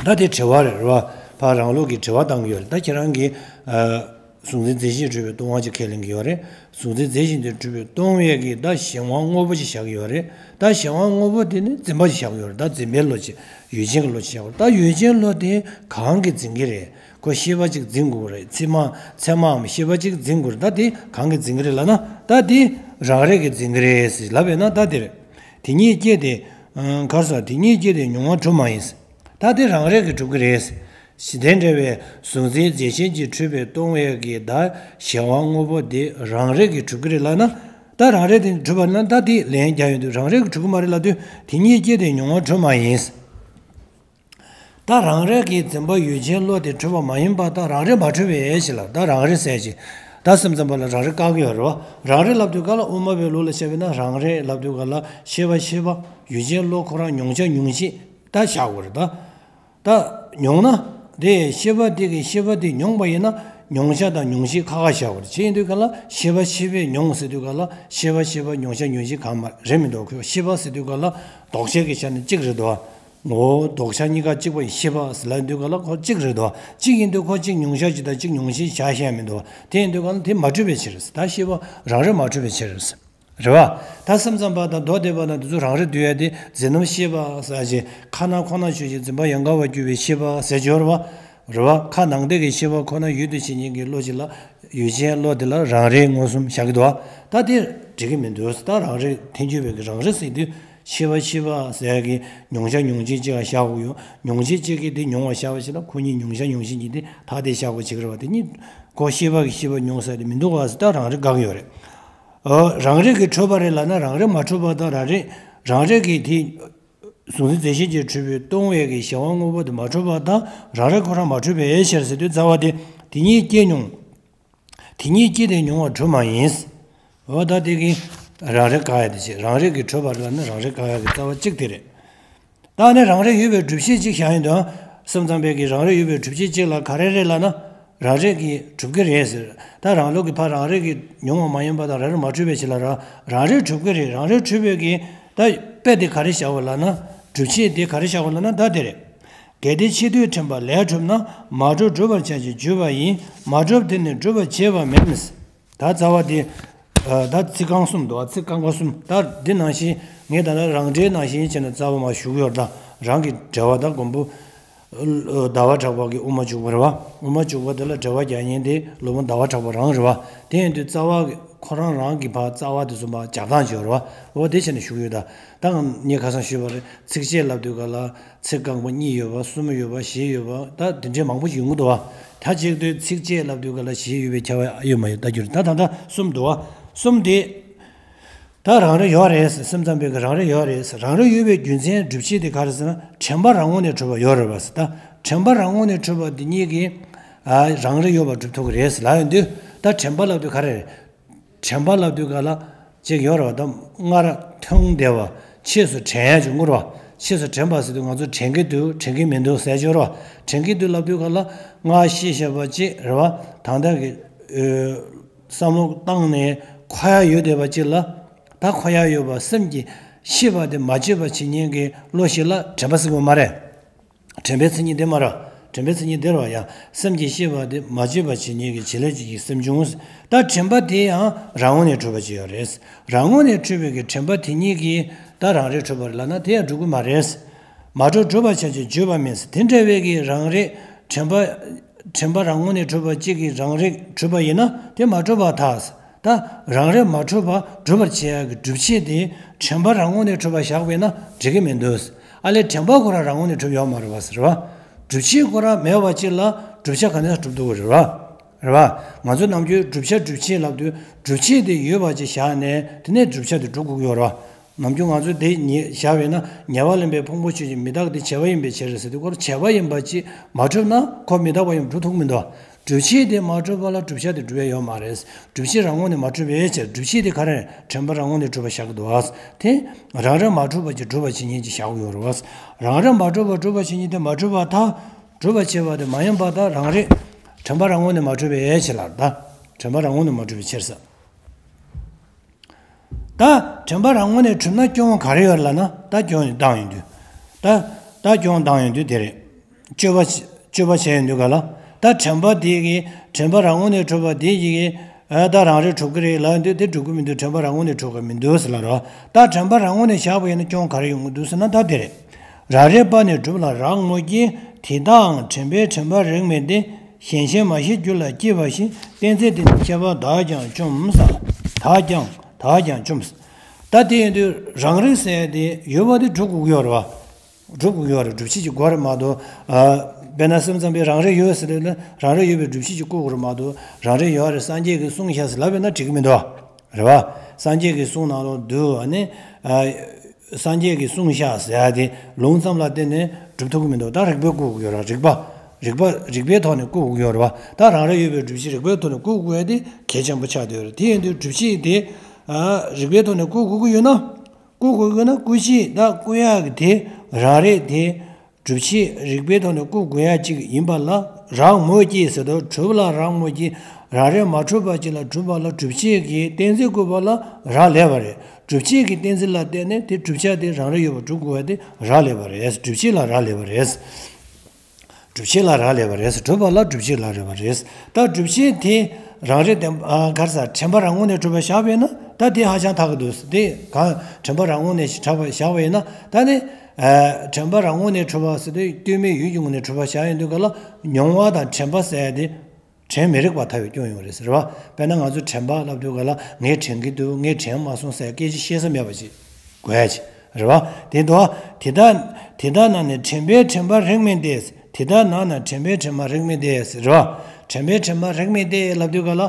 ད་དེ་དྲི་བ་རེད། རེད་བ། ཕར་རང་ལུགས་ཀྱི་དྲི་བ་བཏང་གི་ཡོད་རེད། ད་ཁྱེད་རང་གིས། ཨ། གཟུང་འཛིན་རྫས་གཞན་གྱིས་གྲུབ་པའི་སྟོང་པ་ཅིག་ཁས་ལེན་གྱི་ཡོད་རེད། གཟུང་འཛིན་རྫས་གཞན་གྱིས་གྲུབ་པའི་སྟོང་པའི་གི་ད་གཞན་དབང་དངོས་པོ་ཅིག་བཞག་གི་ཡོད་རེད། ད་གཞན་དབང་དངོས་པོ་དེ་ནི་འཛིན་པ་ཅིག་བཞག་གི་ཡོད་རེད། ད་འཛིན་པའི་བློ་ཅིག་ཡུལ་ཅན་གྱི་བློ་ཅིག་བཞག་གི་ཡོད་རེད། ད་ཡུལ་ཅན་བློ་དེ་གང་གིས་འཛིན་གྱི་རེད། ཁོ་ཤེས་པ་ཅིག་འཛིན་དགོས་རེད། ཚད་མ་ཚད་མའམ་ཤེས་པ་ཅིག་འཛིན་དགོས་རེད། ད་དེ་གང་གིས་འཛིན་གྱི་རེད་ལབ་ན། ད་དེ་རང་རིག་གིས་འཛིན་གྱི་རེད་ཟེར་ལབ་པས་ན། ད་དེ་རེད། དེ་ཉིད་སྐྱེས་ཏེ། ཨ། ག་རེ་ཟེར། དེ་ཉིད་སྐྱེས་ཏེ་མྱོང་བ་གྲུབ་མ་ཡིན། ད་དེ་རང་རིག་གིས་གྲུབ་ཀྱི་རེད། ཞི་བདེ་འདྲ་བའི་གཟུང་འཛིན་རྫས་གཞན་གྱིས་གྲུབ་པའི་སྟོང་པའི་གི་ད་གཞན་དབང་དངོས་པོ་དེ་རང་རིག་གིས་གྲུབ་ཀྱི་རེད་ལབ་ན། ད་རང་རིག་དེ་གྲུབ་པ་ན་ད་དེ་ལན་རྒྱག་ཡོང་དུས་རང་རིག་གིས་གྲུབ་ཀྱི་མ་རེད་ལབ་དུས། དེ་ཉིད་སྐྱེས་ཏེ་མྱོང་བ་གྲུབ་མ་ཡིན། ད་རང་རིག་གིས་འཛིན་པ་ཡུལ་ཅན་བློ་དེ་གྲུབ་པ་མ་ཡིན་པ་ད་རང་རིག་མ་གྲུབ་པའི་ཕྱིར་ལ། ད་རང་རིག་ཟེར་ཅིག་ད་སེམས་ཙམ་པ་ལ་རང་རིག་བཀག་གི་ཡོད་རེད་བ། རང་རིག་ལབ་དུས་ག་ལ་དབུ་མ་པའི་ལུགས་ལ་བཤད་པས་ན། རང་རིག་ལབ་དུས་ག་ལ་ཤེས་པ་ཤེས་པ་ཡུལ་ཅན་བློ་ཁོ་རང་མྱོང་བྱ་མྱོང་བྱེད་ད་བཞག་དགོས་རེད། ད། ད་མྱོང་ན། དེ་ཤེས་པ་དེ་གིས་ཤེས་པ་དེ་མྱོང་བ་ཡིན་ན། མྱོང་བྱ་དང་མྱོང་བྱེད་ཁ་ཁ་བཞག་པ་རེད། ཅི་ཡིན་དུས་ག་ལ་ཤེས་པ་ཤེས་པས་མྱོང་ཟེར་དུས་ག་ལ་ཤེས་པ་ཤེས་པ་མྱོང་བྱ་མྱོང་བྱེད་གང་མ་རེད་མི་འདུག་ཁོ་ཤེས་པ་ཟེར་དུས་ག་ལ་ལྡོག་ཆ་གི་ཆ་ནས་གཅིག་རེད་དོ། ངོ་བོ་ལྡོག་ཆ་གཉིས་ཀ་གཅིག་པ་ཡིན། ཤེས་པ་ཟེར་ལབ་དུས་ག་ལ་ཁོ་གཅིག་རེད་དོ། གཅིག་ཡིན་དུས་ཁོ་གཅིག་མྱོང་བྱ་གཅིག་དང་གཅིག་མྱོང་བྱེད་བྱ་ཤེས་ཡ་མི་འདུག་དེ་ཡིན་དུས་ག་ལ་དེ་མ་གྲུབ་པའི་ཕྱིར་ཟེར། ད་ཤེས་པ་རང་རིག་མ་གྲུབ་པའི་ཕྱིར་ཟེར། རེད་བ། ད་སེམས་ཙམ་པ་དང་མདོ་སྡེ་པ་དང་དེ་ཚོ་རང་རིག་འདུས་ཡ་དེ་འཛིན་རྣམ་ཤེས་པ་ཟེར་ཅིག་ཁ་ནང་ཁོག་ནང་ཆོས་ཅན། འཛིན་པ་ཡང་དག་པར་གྱུར་པའི་ཤེས་པ་ཟེར་གྱི་ཡོད་རེད་བ། རེད་བ། ཁ་ནང་དེ་གི་ཤེས་པ་ཁོ་ན་ཡུལ་དུ་བྱེད་མཁན་གྱི་བློ་ཅིག་ལ། ཡུལ་ཅན་བློ་དེ་ལ་རང་རིག་མངོན་སུམ་བཞག་གི་འདུག་བ། ད་དེ་འགྲིག་གི་མི་འདུག་ད་རང་རིག་ཐལ་འགྱུར་བའི་གི་རང་རིག་ཟེར་དུས་ཤེས་པ་ཤེས་པ་ཟེར་ཡ་གི་མྱོང་བྱ་མྱོང་བྱེད་ཅིག་ལ་བཞག་དགོས་ཡོད། མྱོང་བྱེད་ཅིག་གིས་དེ་མྱོང་བ་བཞག་པ་ཞིག་ལ་ཁོ་གཉིས་མྱོང་བྱ་མྱོང་བྱེད་གཉིས་དེ་ཐ་དད་བཞག་དགོས་བྱེད་ཀྱི་རེད་བ། དེ་གཉིས་ཁོ་ཤེས་པ་གིས་ཤེས་པ་མྱོང་ཟེར་དེ་མི་འདུག་བ་ཟེར། ད་རང་རིག་དགག་གི་ཡོད་རེད། ཨོ། རང་རིག་གིས་གྲུབ་པ་རེད་ལབ་ན། རང་རིག་མ་གྲུབ་པ་དང་། རང་རིག་རང་རིག་གིས་དེ་གཟུང་འཛིན་རྫས་གཞན་གྱིས་གྲུབ་པའི་སྟོང་པའི་གི་གཞན་དབང་དངོས་པོ་དེ་མ་གྲུབ་པ་དང་། རང་རིག་ཁོ་རང་མ་གྲུབ་པའི་ཕྱིར་ཟེར་དུས་རྩ་བ་དེ། དེ་ཉིད་སྐྱེས་མྱོང་། དེ་ཉིད་སྐྱེས་ཏེ་མྱོང་བ་གྲུབ་མ་ཡིན། འོ་ད་དེ་གིས་རང་རིག་བཀག་ཡ་དེ་བྱེད། རང་རིག་གིས་གྲུབ་པ་རེད་ལབ་ན་རང་རིག་བཀག་ཡ་གི་རྩ་བ་གཅིག་དེ་རེད། ད་ནི་རང་རིག་ཡོད་པའི་སྒྲུབ་བྱེད་གཅིག་བཞག་ཡིན་དུས། སེམས་ཙམ་པས་ཀྱི་རང་རིག་ཡོད་པའི་སྒྲུབ་བྱེད་གཅིག་ལ་ག་རེ་རེད་ལབ་ན། རང་རིག་གིས་གྲུབ་ཀྱི་རེད་ཟེར། ད་རང་ལུགས་ཀྱི་ཕར་རང་རིག་གིས་མྱོང་བ་མ་ཡིན་པ་དང་རང་རིག་མ་གྲུབ་པའི་ཕྱིར་ལ་རང་རང་རིག་གྲུབ་ཀྱི་རེད། རང་རིག་གྲུབ་པའི་གི་ད་དཔེ་དེ་ག་རེ་བཞག་པ་ལབ་ན། སྒྲུབ་བྱེད་དེ་ག་རེ་བཞག་པ་ལབ་ན་ད་དེ་རེད། གལ་ཏེ་ཕྱི་དོན་དྲན་པ་ལས་གྲུབ་ན། མ་གྲུབ་སྒྲུབ་པར་བྱ་ཞིང་བརྗོད་པ་ཡིན། མ་གྲུབ་དེ་ནི་སྒྲུབ་པར་བྱེད་པ་མིན། ད་རྩ་བ་དེ། ཨ། ད་ཚིག་རྐང་གསུམ་འདུག་ཚིག་རྐང་པ་གསུམ། ད་འདི་ནང་བཞིན་ངས་ད་ལྟ་རང་འགྲེལ་ནང་བཞིན་བྱས་ནས་རྩ་བ་མར་ཞུ་གི་ཡོད་རེད། ད་རང་གི་འགྲེལ་པ་ད་མགོན་པོ་ཟླ་བ་གྲགས་པ་གི་དབུ་མ་འཇུག་པ་རེད་པ། དབུ་མ་འཇུག་པ་དེ་ལ་འགྲེལ་པ་རྒྱག་མཁན་དེ་སློབ་དཔོན་ཟླ་བ་གྲགས་པ་རང་རེད་པ། དེ་ཡིན་དུས་རྩ་བ་གི་ཁོ་རང་རང་གི་ཕར་རྩ་བ་དེ་ཚོ་མར་རྒྱག་སྟངས་ཅིག་ཡོད་རེད་པ། འོ་དེ་བྱས་ནས་ཞུ་གི་ཡོད། ད་ད་ངས་ཁ་སང་ཞུས་པ་རེད། ཚིགས་བཅད་ལབ་དུས་ག་ལ། ཚིག་རྐང་པ་གཉིས་ཡོད་པ། གསུམ་ཡོད་པ། བཞི་ཡོད་པ། ད་དེ་འདྲའི་མང་པོ་ཞིག་ཡོང་གི་འདུག་པ། ད་གཅིག་དུས་ཚིགས་བཅད་ལབ་དུས་ག་ལ་བཞི་ཡོད་པའི་ཁྱབ་པ་ཡོད་མ་ཡོད་ལྟ་རྒྱུ་རེད། ད་ད་ལྟ་གསུམ་འདུག་པ། གསུམ་དེ་ད་རང་རེ་ཡོད་རེད། སེམས་ཙམ་པའི་གི་རང་རེ་ཡོད་རེད། རང་རེ་ཡོད་པའི་རྒྱུ་མཚན་སྒྲུབ་བྱེད་དེ་ག་རེ་ཟེར་ན། དྲན་པ་རང་ངོས་ནས་གྲུབ་པ་ཡོད་རེད་པ། ད་དྲན་པ་རང་ངོས་ནས་གྲུབ་པ་འདི་གཉིས་ཀྱིས་ཨ་རང་རེ་ཡོད་པ་སྒྲུབ་ཐུབ་ཀྱི་རེད་ལབ་ཡོང་དུས། ད་དྲན་པ་ལབ་དུས་ག་རེ་རེད། དྲན་པ་ལབ་དུས་ག་ལ་ཅིག་ཡོད་རེད་པ། ད་སྔར་མཐོང་བསྡད་པ། ཕྱིས་སུ་དྲན་ཡ་ཅིག་ཡོང་གི་རེད་པ། ཕྱིས་སུ་དྲན་པ་ཟེར་དུས་ང་ཚོ་དྲན་གྱི་འདུག་དྲན་གྱི་མི་འདུག་ཟེར་གྱི་ཡོད་རེད་པ། དྲན་གྱི་འདུག་ལབ་དུས་ག་ལ་སྔར་ཤེས་བཞག་པ་ཅིག་རེད་པ། ད་ལྟ་གི་ཨ་བསམ་བློ་བཏང་ནས་འཁོར་ཡ་ཡོད་བསྡད་པ་ཅིག་ལ། ད་འཁོར་ཡ་ཡོད་པ་སེམས་ཀྱི་ཤེས་པ་དེ་མ་བརྗེད་པ་བྱེད་མཁན་གྱི་བློ་ཞིག་ལ་དྲན་པ་ཟེར་གྱི་ཡོད་མ་རེད། དྲན་པའི་མཚན་ཉིད་དེ་མ་རེད། དྲན་པའི་མཚན་ཉིད་དེ་རེད་པ། ཡང་སེམས་ཀྱི་ཤེས་པ་དེ་མ་བརྗེད་པ་བྱེད་མཁན་གྱི་བྱེད་ལས་ཀྱི་སེམས་བྱུང་། ད་དྲན་པ་དེ་ཡང་རང་ངོས་ནས་གྲུབ་པ་ཅིག་ཡོད་རེད། རང་ངོས་ནས་གྲུབ་པའི་གི་དྲན་པ་དེ་ཉིད་ཀྱིས་ད་རང་རེ་གྲུབ་པ་རེད་ལབ་ན་དེ་ཡང་འགྲུབ་ཀྱི་མ་རེད། མ་གྲུབ་སྒྲུབ་པར་བྱ་ཞིང་བརྗོད་པ་མིན། དེ་འདྲ་བའི་གི་རང་རེ་དྲན་པ། དྲན་པ་རང་ངོས་ནས་གྲུབ་པ་གཅིག་གིས་རང་རེ་གྲུབ་པ་ཡིན་ན་དེ་མ་གྲུབ་པར་ཐལ། ད་རང་རེ་མ་གྲུབ་པ་སྒྲུབ་པར་བྱེད་ཡག་གི་སྒྲུབ་བྱེད་དེ་དྲན་པ་རང་ངོས་ནས་གྲུབ་པ་བཞག་པས་ན་འགྲིག་གི་མི་འདུག་ཨ་ལས་དྲན་པ་ཁོ་རང་རང་ངོས་ནས་གྲུབ་ཡོད་མ་རེད་པ་ཟེར་བ། སྒྲུབ་བྱེད་ཁོ་རང་མེད་པ་ཅིག་ལ་བསྒྲུབ་བྱ་ག་ནས་གྲུབ་ཐུབ་ཀྱི་རེད་པ། རེད་པ། ང་ཚོ་ནམ་རྒྱུན་བསྒྲུབ་བྱ་སྒྲུབ་བྱེད་ལབ་དུས་སྒྲུབ་བྱེད་དེ་ཡོད་པ་ཅིག་བཞག་ནས་དེ་ནས་བསྒྲུབ་བྱ་དེ་སྒྲུབ་དགོས་ཀྱི་ཡོད་རེད་པ། ནམ་རྒྱུན་ང་ཚོས་དེ་ཉེ་བཞག་པས་ན་ཉེ་བར་ལེན་པའི་ཕུང་པོ་ཆོས་ཅན། མི་རྟག་སྟེ་བྱས་པ་ཡིན་པའི་ཕྱིར་ཟེར་དུས་སྐོར་བྱས་པ་ཡིན་པ་ཅིག་མ་གྲུབ་ན་ཁོ་མི་རྟག་པ་ཡིན་པ་སྒྲུབ་ཐུབ་ཀྱི་མི་འདུག་སྒྲུབ་བྱེད་དེ་མ་གྲུབ་པ་ལ་བསྒྲུབ་བྱ་དེ་སྒྲུབ་ཡ་ཡོད་མ་རེད། སྒྲུབ་བྱེད་རང་ངོས་ནས་མ་གྲུབ་པའི་ཕྱིར། སྒྲུབ་བྱེད་དེ་ག་རེ་དྲན་པ་རང་ངོས་ནས་གྲུབ་པ་བཞག་གི་འདུག་པ། དེ་རང་རེ་མ་གྲུབ་པ་ཅིག་སྒྲུབ་པ་བྱེད་མཁན་ཅིག་བཞག་གི་ཡོད་རེད་པ། རང་རེ་མ་གྲུབ་པ་སྒྲུབ་པ་བྱེད་མཁན་དེ་མ་གྲུབ་པར་ཐལ། སྒྲུབ་པར་བྱེད་པ་དེ་མ་ཡིན་པར་ཐལ། རང་རེ་དྲན་པ་རང་ངོས་ནས་མ་གྲུབ་པའི་ཕྱིར་ལ། ད་དྲན་པ་རང་ངོས་ནས་མ་གྲུབ་པའི་ཕྱིར་ཟེར། ད་དྲན་པ་རང་ངོས་ནས་གྲུབ་ན་སྐྱོན་ག་རེ་ཡོད་ལབ་ན། ད་སྐྱོན་ནི་བཏང་ཡོང་དུས། ད་ད་སྐྱོན་བཏང་ཡོང་དུས་དེ་རེད། དཔྱོད་པ་དཔྱོད་པ་བྱས་ཡོང་དུས་ག་ལ། ད་དྲན་པ་དེ་གིས་དྲན་པ་རང་ངོས་ནས་གྲུབ་པ་དེ་ཡིས་ཨ་ད་རང་རེ་གྲུབ་ཀྱི་རེད་ལབ་ཡོང་དུས་དེ་འགྲུབ་ཀྱི་མི་འདུག་དྲན་པ་རང་ངོས་ནས་གྲུབ་ཀྱི་མི་འདུག་ཟེར་ལབ་རེད་པ། ད་དྲན་པ་རང་ངོས་ནས་བཞག་པ་ཡིན་ན་སྐྱོན་ག་རེ་ཡོང་གི་འདུག་ཟེར་ན་ད་དེ་རེད། རང་རེ་པ་ནི་སྒྲུབ་ལ་རག་སྨོས་ཀྱི། དེ་དག་ཀྱང་དྲན་པས་དྲན་པར་རིགས་མིན་ཏེ། གཞན་གཞན་མ་ཤེས་རྒྱུ་ལ་སྐྱེས་པ་བཞིན། གཏན་ཚིགས་དེ་ནི་ཁྱད་པར་དག་ཀྱང་བཅོམ་ས། དག་ཀྱང་དག་ཀྱང་བཅོམ། ད་དེ་ཡིན་དུས་རང་རིག་ཟེར་ཡ་དེ་ཡོད་པ་དེ་སྒྲུབ་དགོས་ཀྱི་ཡོད་རེད་པ། སྒྲུབ་དགོས་ཀྱི་ཡོད་རེད། སྒྲུབ་བྱེད་ཀྱི་སྒོ་རེད་མ་གཏོགས། ཨ། དཔེར་ན་སེམས་ཙམ་པས་རང་རིག་ཡོད་ཟེར་ན་རང་རིག་ཡོད་པའི་སྒྲུབ་བྱེད་ཀྱི་སྐུ་དགོས་རེད་མ་གཏོགས། རང་རིག་ཡོད་རེད་སངས་རྒྱས་ཀྱིས་གསུངས་ཤག་ཟེར་ལབ་པས་ན་འགྲིག་གི་མི་འདུག་རེད་པ། སངས་རྒྱས་ཀྱིས་གསུངས་ནང་ལོགས་འདུག་ཨ་ནི། ཨ། སངས་རྒྱས་ཀྱིས་གསུངས་ཤག་ཟེར་ཡ་དེ་ལུང་ཙམ་ལ་བརྟེན་ནས་སྒྲུབ་ཐུབ་ཀྱི་མི་འདུག་ད་རིགས་པས་བཀུག་དགོས་ཀྱི་ཡོད་རེད། རིགས་པ། རིགས་པ། རིགས་པའི་ཐོག་ནས་བཀུག་དགོས་ཀྱི་ཡོད་རེད་པ། ད་རང་རེ་ཡོད་པའི་སྒྲུབ་བྱེད་རིགས་པའི་ཐོག་ནས་བཀུག་དགོས་ཡ་དེ་གལ་ཆེན་པོ་ཆགས་བསྡད་ཡོད་རེད། དེ་ཡིན་དུས་སྒྲུབ་བྱེད་དེ། ཨ། རིགས་པའི་ཐོག་ནས་བཀུག་དགོས་ཀྱི་ཡོད་ན། བཀུག་དགོས་ཀྱི་ཡོད་ན་བཀུག་བྱེད་ད་བཀུག་ཡག་གི་དེ་རང་རེ་དེ། སྒྲུབ་བྱེད་རིགས་པའི་ཐོག་ནས་བཀུག་དགོས་ཡ་གཅིག་ཡིན་པ་ལ་རག་སྨོས་ཀྱི་ཟེར་དུས་གྲུབ་ལ་རག་སྨོས་ཀྱི། རང་རེ་མ་གྲུབ་པ་ཅིག་ལ་གྲུབ་པ་ལ་སྒྲུབ་བྱེད་ཀྱི་གཏན་ཚིགས་བཀོད་པ་ལ་རག་ལས་པ་རེད། སྒྲུབ་བྱེད་ཀྱི་གཏན་ཚིགས་ལ་བརྟེན་ནས་དེ་བསྒྲུབ་བྱ་དེ་རང་རེ་ཡོད་པ་སྒྲུབ་དགོས་པ་དེ་རག་ལས་པ་རེད། སྒྲུབ་བྱེད་ལ་རག་ལས་པ་རེད། སྒྲུབ་བྱེད་ལ་རག་ལས་པ་རེད། སྒྲུབ་པ་ལ་སྒྲུབ་བྱེད་ལ་རག་ལས་པ་རེད། ད་སྒྲུབ་བྱེད་དེ་རང་རེ་བདེན་པ། ཨ། ག་རེ་ཟེར། དྲན་པ་རང་ངོས་ནས་གྲུབ་པ་བཞག་པས་ན་ད་དེ་ཧ་ཅང་ཐག་གི་འདུག་དེ་གང་དྲན་པ་རང་ངོས་ནས་གྲུབ་པ་བཞག་པ་ཡིན་ན་ད་ནི། ཨ། དྲན་པ་རང་ངོས་ནས་གྲུབ་པ་ཟེར་དུས་ལྟོས་མེད་ཡུལ་གྱི་ངོས་ནས་གྲུབ་པ་བཞག་ཡོང་དུས་ག་ལ་མྱོང་བ་དང་དྲན་པ་ཟེར་ཡ་དེ་དྲན་མི་རིགས་པར་ཐལ་བའི་སྐྱོན་ཡོང་གི་རེད་ཟེར་བ། དཔེར་ན་ང་ཚོས་དྲན་པ་ལབ་དུས་ག་ལ་ངས་དྲན་གྱི་འདུག་ངས་དྲན་མ་སོང་ཟེར་སྐད་ཆ་བཤད་ས་མེད་པ་ཅིག་དགོས་ཡ་ཅིག་རེད་བ། དེ་འདུག་དེ་དག་དེ་དག་རྣམས་ནི་དྲན་པས་དྲན་པར་རིགས་མིན་ཏེ། དེ་དག་རྣམས་ནི་དྲན་པས་དྲན་པར་རིགས་མིན་ཏེ་ཟེར་བ། དྲན་པས་དྲན་པར་རིགས་མིན་ཏེ་ལབ་དུས་ག་ལ།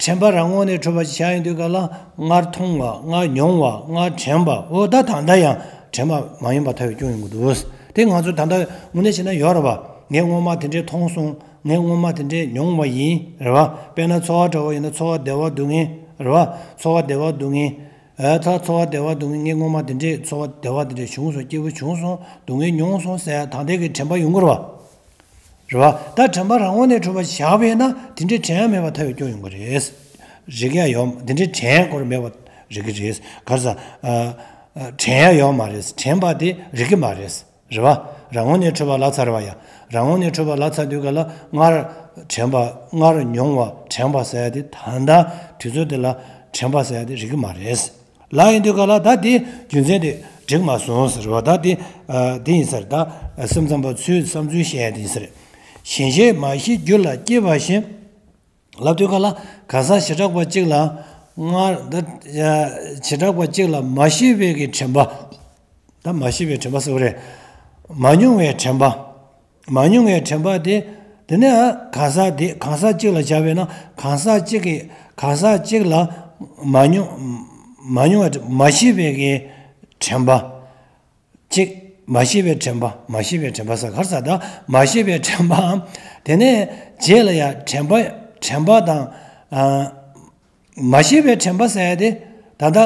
དྲན་པ་རང་ངོས་ནས་གྲུབ་པ་ཞིག་བཞག་ཡོང་དུས་ག་ལ་སྔར་མཐོང་བ། སྔར་མྱོང་བ། སྔར་དྲན་པ། འོ་ད་ད་ལྟ་ཡང་དྲན་པ་མ་ཡིན་པར་ཐལ་བའི་སྐྱོན་ཡོང་གི་འདུག་དེ་ང་ཚོ་ད་ལྟ་དངོས་གནས་བྱས་ན་ཡོད་རེད་བ། ངས་སྔོན་མ་དེ་འདྲས་མཐོང་སོང་། ངས་སྔོན་མ་དེ་འདྲས་མྱོང་བ་ཡིན། རེད་བ། དཔེར་ན་ཚོར་བ་འདྲ་བོ་ཡིན་ན་ཚོར་བ་བདེ་བ་སྡུག་བསྔལ། རེད་བ། ཚོར་བ་བདེ་བ་སྡུག་བསྔལ། ཨ། ད་ཚོར་བ་བདེ་བ་སྡུག་བསྔལ། ངས་སྔོན་མ་དེ་འདྲས་ཚོར་བ་བདེ་བ་དེ་འདྲས་བྱུང་སོང་། སྐྱིད་པོ་བྱུང་སོང་། སྡུག་བསྔལ་མྱོང་སོང་ཟེར་ཡ་ད་ལྟའི་གི་དྲན་པ་ཡོང་གི་རེད་བ། རེད་བ། ད་དྲན་པ་རང་ངོས་ནས་གྲུབ་པ་བཞག་པས་ན་དེ་འདྲའི་དྲན་ཡ་མེད་པར་ཐལ་བའི་སྐྱོན་ཡོང་གི་རེད། རིག་ཡ་ཡོད། དེ་འདྲའི་དྲན་ཡ་སྐོར་མེད་པར་རིག་གི་རེད། ག་རེ་ཟེར། ཨ། དྲན་ཡ་ཡོད་མ་རེད། དྲན་པ་དེ་རིག་གི་མ་རེད། རེད་བ། རང་ངོས་ནས་འཕྲོད་པ་ལབ་ཚར་བ་ཡ། རང་ངོས་ནས་འཕྲོད་པ་ལབ་ཚར་དུས་ག་ལ་སྔར་དྲན་པ། སྔར་མྱོང་བ་དྲན་པ་ཟེར་ཡ་དེ་ད་ལྟ་དུས་ཚོད་དེ་ལ་དྲན་པ་ཟེར་ཡ་དེ་རིག་གི་མ་རེད། ལབ་ཡིན་དུས་ག་ལ་ད་དེ་རྒྱུ་མཚན་དེ་འགྲིག་མ་སོང་ཟེར་བ། ད་དེ་དེ་ཡིན་ཟེར། ད་སེམས་ཙམ་པ་ཚོའི་བསམ་ཚུལ་བཤད་ཡ་དེ་ཡིན་ཟེར། ཞེན་ཆེན་མ་ཞི་རྒྱུད་ལ་སྐྱེས་པ་བཞིན། ལབ་དུས་ག་ལ་གང་ཟག་བྱེ་བྲག་པ་གཅིག་ལ་སྔར་ད་བྱེ་བྲག་པ་གཅིག་ལ་མ་ཤེས་པའི་གི་དྲན་པ། ད་མ་ཤེས་པའི་དྲན་པ་ཟེར་བ་རེད། མ་མྱོང་བའི་དྲན་པ། མ་མྱོང་བའི་དྲན་པ་དེ། དེ་ནས་ཨ་གང་ཟག་དེ་གང་ཟག་གཅིག་ལ་བཞག་པས་ན། གང་ཟག་གཅིག་གི་གང་ཟག་གཅིག་ལ་མ་མྱོང་མ་མྱོང་བ་མ་ཤེས་པའི་གི་དྲན་པ། གཅིག་མ་ཤེས་པའི་དྲན་པ། མ་ཤེས་པའི་དྲན་པ་ཟེར་ག་རེ་ཟེར། ད་མ་ཤེས་པའི་དྲན་པའམ། དེ་ནས་རྗེས་ལ་ཡང་དྲན་པ། དྲན་པ་དང་། ཨ། མ་ཤེས་པའི་དྲན་པ་ཟེར་ཡ་དེ། ད་ལྟ་